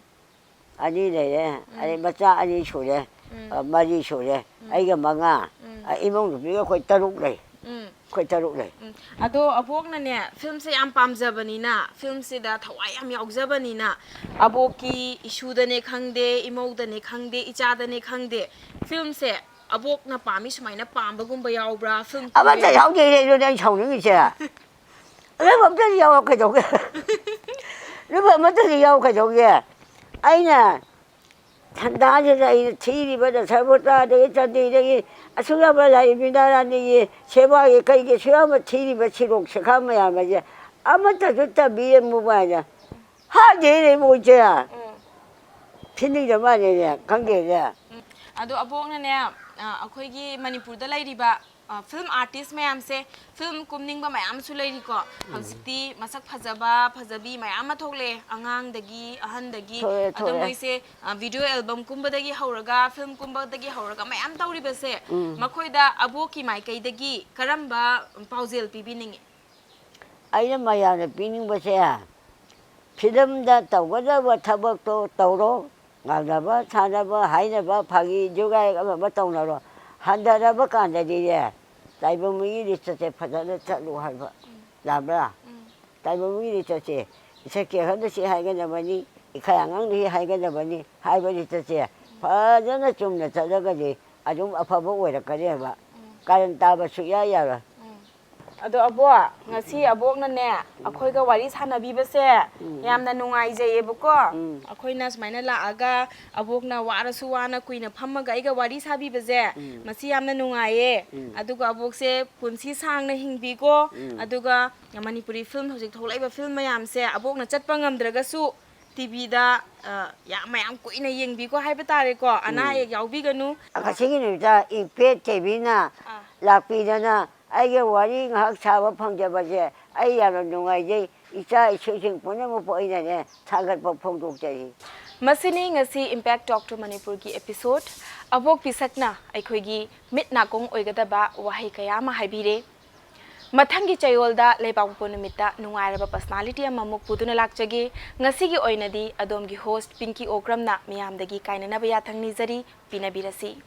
ꯑꯅꯤ ꯂꯩꯔꯦ꯫ ꯎꯝ꯫ ꯑꯗꯩ ꯃꯆꯥ ꯑꯅꯤ ꯁꯨꯔꯦ꯫ ꯎꯝ꯫ ꯑ, ꯃꯔꯤ ꯁꯨꯔꯦ꯫ ꯎꯝ꯫ ꯑꯩꯒ ꯃꯉꯥ꯫ ꯎꯝ꯫ ꯑ, ꯏꯃꯧ ꯅꯨꯄꯤꯒ ꯑꯩꯈꯣꯏ ꯇꯔꯨꯛ ꯂꯩ꯫ ꯎꯝ꯫ ꯑꯩꯈꯣꯏ ꯇꯔꯨꯛ ꯂꯩ꯫ ꯎꯝ꯫ ꯑꯗꯣ ꯑꯕꯣꯛꯅꯅꯦ, ꯐꯤꯂꯝꯁꯦ ꯌꯥꯝ ꯄꯥꯝꯖꯕꯅꯤꯅ, ꯐꯤꯂꯝꯁꯤꯗ ꯊꯋꯥꯏ ꯌꯥꯝ ꯌꯥꯎꯖꯕꯅꯤꯅ, ꯑꯕꯣꯛꯀꯤ ꯏꯁꯨꯗꯅꯦ ꯈꯪꯗꯦ, ꯏꯃꯧꯗꯅꯦ ꯈꯪꯗꯦ, ꯏꯆꯥꯗꯅꯦ ꯈꯪꯗꯦ, ꯐꯤꯂꯝꯁꯦ ꯑꯕꯣꯛꯅ ꯄꯥꯝꯃꯤ ꯁꯨꯃꯥꯏꯅ ꯄꯥꯝꯕꯒꯨꯝꯕ ꯌꯥꯎꯕ꯭ꯔꯥ? ꯐꯤꯂꯝ ꯑꯃꯠꯇ ꯀꯨꯝꯕ ꯌꯥꯎꯗꯦ, ꯑꯗꯨꯅꯦ ꯑꯩ ꯁꯥꯎꯅꯤꯡꯉꯤꯁꯦ꯫ ꯐꯤꯂꯝ ꯑꯝꯇꯗꯤ ꯌꯥꯎꯔꯛ ꯀꯩꯗꯧꯒꯦ? ꯐꯤꯂꯝ ꯑꯃꯠꯇꯗꯤ ꯌꯥꯎ ꯀꯩꯗꯧꯒꯦ? ꯑꯩꯅ ꯁꯟꯗꯥꯁꯤꯗ ꯑꯩꯅ ꯊꯤꯔꯤꯕ ꯗꯁꯥꯕꯨꯇꯥꯗꯒꯤ ꯆꯥꯟꯗꯤꯗꯒꯤ ꯑꯁꯨꯛ ꯌꯥꯝꯕ ꯂꯥꯏꯔꯦꯝꯕꯤ ꯅꯥꯔꯥꯅꯤꯒꯤ ꯁꯦꯕꯥꯒꯤ ꯀꯩꯒꯤ ꯑꯁꯨꯛ ꯌꯥꯝꯕ ꯊꯤꯔꯤꯕ ꯁꯤꯔꯣꯛ ꯁꯦꯈꯥ ꯃꯌꯥꯝ ꯑꯁꯦ ꯑꯃꯠꯇꯁꯨ ꯇꯝꯕꯤꯔꯝꯃꯨꯕ ꯍꯥꯏꯅ ꯍꯥꯏꯗꯦ ꯏꯕꯣꯛꯁꯦ꯫ ꯎꯝ꯫ ꯊꯤꯅꯤꯡꯗ ꯃꯥꯜꯂꯦꯅꯦ, ꯈꯪꯗꯦꯅꯦ꯫ ꯎꯝ꯫ ꯑꯗꯣ ꯑꯕꯣꯛꯅꯅꯦ, ꯑ, ꯑꯩꯈꯣꯏꯒꯤ ꯃꯅꯤꯄꯨꯔꯗ ꯂꯩꯔꯤꯕ ꯐꯤꯂꯝ ꯑꯥꯔꯇꯤꯁ ꯃꯌꯥꯝꯁꯦ, ꯐꯤꯂꯝ ꯀꯨꯝꯅꯤꯡꯕ ꯃꯌꯥꯝꯁꯨ ꯂꯩꯔꯤꯀꯣ꯫ ꯍꯧꯖꯤꯛꯇꯤ ꯃꯁꯛ ꯐꯖꯕ ꯐꯖꯕꯤ ꯃꯌꯥꯝ ꯑꯃ ꯊꯣꯛꯂꯛꯑꯦ, ꯑꯉꯥꯡꯗꯒꯤ ꯑꯍꯟꯗꯒꯤ꯫ ꯊꯣꯛꯑꯦ, ꯑꯗꯣ ꯊꯣꯛꯑꯦ꯫ ꯃꯣꯏꯁꯦ ꯚꯤꯗꯤꯑꯣ ꯑꯦꯜꯕꯝ ꯀꯨꯝꯕꯗꯒꯤ ꯍꯧꯔꯒ, ꯐꯤꯂꯝ ꯀꯨꯝꯕꯗꯒꯤ ꯍꯧꯔꯒ ꯃꯌꯥꯝ ꯇꯧꯔꯤꯕꯁꯦ, ꯃꯈꯣꯏꯗ ꯑꯕꯣꯛꯀꯤ ꯃꯥꯏꯀꯩꯗꯒꯤ ꯀꯔꯝꯕ ꯄꯥꯎꯖꯦꯜ ꯄꯤꯕꯤꯅꯤꯡꯉꯤ? ꯑꯩꯅ ꯃꯌꯥꯝꯅ ꯄꯤꯅꯤꯡꯕꯁꯦ, ꯐꯤꯂꯝꯗ ꯇꯧꯒꯗꯕ ꯊꯕꯛꯇꯣ ꯇꯧꯔꯣ, ꯉꯥꯡꯅꯕ ꯁꯥꯟꯅꯕ ꯍꯥꯏꯅꯕ ꯐꯥꯒꯤ ꯖꯨꯒꯥꯏ ꯑꯃ ꯑꯃ ꯇꯧꯅꯔꯣ꯫ ꯍꯟꯊꯔꯕ ꯀꯥꯟꯗꯗꯤꯅꯦ, ꯇꯥꯏꯕꯪ ꯃꯤꯒꯤ ꯂꯤꯆꯠꯁꯦ ꯐꯖꯅ ꯆꯠꯂꯨ ꯍꯥꯏꯕ꯫ ꯌꯥꯕ꯭ꯔꯥ? ꯇꯥꯏꯕꯪ ꯃꯤꯒꯤ ꯂꯤꯆꯠꯁꯦ, ꯏꯁꯛ ꯀꯦꯛꯍꯟꯗ ꯁꯤ ꯍꯥꯏꯒꯗꯕꯅꯤ, ꯏꯈꯥꯏ ꯑꯉꯥꯡꯗ ꯁꯤ ꯍꯥꯏꯒꯗꯕꯅꯤ ꯍꯥꯏꯕ ꯂꯤꯆꯠꯁꯦ ꯐꯖꯅ ꯆꯨꯝꯅ ꯆꯠꯂꯒꯗꯤ ꯑꯗꯨꯝ ꯑꯐꯕ ꯑꯣꯏꯔꯛꯀꯅꯦꯕ꯫ ꯀꯥꯔꯟ ꯇꯥꯕ ꯁꯨꯛꯌꯥ ꯌꯥꯔꯣꯏ꯫ ꯑꯗꯣ ꯑꯕꯣꯛ, ꯉꯁꯤ ꯑꯕꯣꯛꯅꯅꯦ ꯑꯩꯈꯣꯏꯒ ꯋꯥꯔꯤ ꯁꯥꯟꯅꯕꯤꯕꯁꯦ ꯌꯥꯝꯅ ꯅꯨꯡꯉꯥꯏꯖꯩꯌꯦꯕꯀꯣ꯫ ꯑꯩꯈꯣꯏꯅ ꯁꯨꯃꯥꯏꯅ ꯂꯥꯛꯑꯒ ꯑꯕꯣꯛꯅ ꯋꯥꯔꯁꯨ ꯋꯥꯅ ꯀꯨꯏꯅ ꯐꯝꯃꯒ ꯑꯩꯒ ꯋꯥꯔꯤ ꯁꯥꯕꯤꯕꯁꯦ, ꯃꯁꯤ ꯌꯥꯝꯅ ꯅꯨꯡꯉꯥꯏꯌꯦ꯫ ꯑꯗꯨꯒ ꯑꯕꯣꯛꯁꯦ ꯄꯨꯟꯁꯤ ꯁꯥꯡꯅ ꯍꯤꯡꯕꯤꯀꯣ꯫ ꯑꯗꯨꯒ ꯃꯅꯤꯄꯨꯔꯤ ꯐꯤꯂꯝ, ꯍꯧꯖꯤꯛ ꯊꯣꯛꯂꯛꯏꯕ ꯐꯤꯂꯝ ꯃꯌꯥꯝꯁꯦ ꯑꯕꯣꯛꯅ ꯆꯠꯄ ꯉꯝꯗ꯭ꯔꯒꯁꯨ ꯇꯤꯚꯤꯗ ꯌꯥꯝ ꯃꯌꯥꯝ ꯀꯨꯏꯅ ꯌꯦꯡꯕꯤꯀꯣ ꯍꯥꯏꯕ ꯇꯥꯔꯦꯀꯣ, ꯑꯅꯥ ꯑꯌꯦꯛ ꯌꯥꯎꯕꯤꯒꯅꯨ꯫ ꯉꯁꯤꯒꯤ ꯅꯨꯃꯤꯠꯇ ꯏꯝꯄꯦꯛ ꯇꯤꯚꯤꯅ ꯂꯥꯛꯄꯤꯗꯅ ꯑꯩꯒ ꯋꯥꯔꯤ ꯉꯥꯏꯍꯥꯛ ꯁꯥꯕ ꯐꯪꯖꯕꯁꯦ ꯑꯩ ꯌꯥꯝꯅ ꯅꯨꯡꯉꯥꯏꯖꯩ꯫ ꯏꯆꯥ ꯏꯁꯨꯁꯤꯡ ꯄꯨꯝꯅꯃꯛꯄꯨ ꯑꯩꯅꯅꯦ ꯊꯥꯒꯠꯄ ꯐꯣꯡꯗꯣꯛꯆꯔꯤ꯫ ꯃꯁꯤꯅꯤ ꯉꯁꯤ Impact Talk to ꯃꯅꯤꯄꯨꯔꯒꯤ episode꯫ ꯑꯕꯣꯛ ꯄꯤꯁꯛꯅ ꯑꯩꯈꯣꯏꯒꯤ ꯃꯤꯠ ꯅꯥꯀꯣꯡ ꯑꯣꯏꯒꯗꯕ ꯋꯥꯍꯩ ꯀꯌꯥ ꯑꯃ ꯍꯥꯏꯕꯤꯔꯦ꯫ ꯃꯊꯪꯒꯤ ꯆꯌꯣꯜꯗ ꯂꯩꯕꯥꯛꯄꯣꯛꯄ ꯅꯨꯃꯤꯠꯇ ꯅꯨꯡꯉꯥꯏꯔꯕ personality ꯑꯃꯃꯨꯛ ꯄꯨꯗꯨꯅ ꯂꯥꯛꯆꯒꯦ꯫ ꯉꯁꯤꯒꯤ ꯑꯣꯏꯅꯗꯤ ꯑꯗꯣꯝꯒꯤ host ꯄꯤꯡꯀꯤ ꯑꯣꯀ꯭ꯔꯝꯅ ꯃꯤꯌꯥꯝꯗꯒꯤ ꯀꯥꯏꯅꯅꯕ ꯌꯥꯊꯪ ꯅꯤꯖꯔꯤ꯫ ꯄꯤꯅꯕꯤꯔꯁꯤ꯫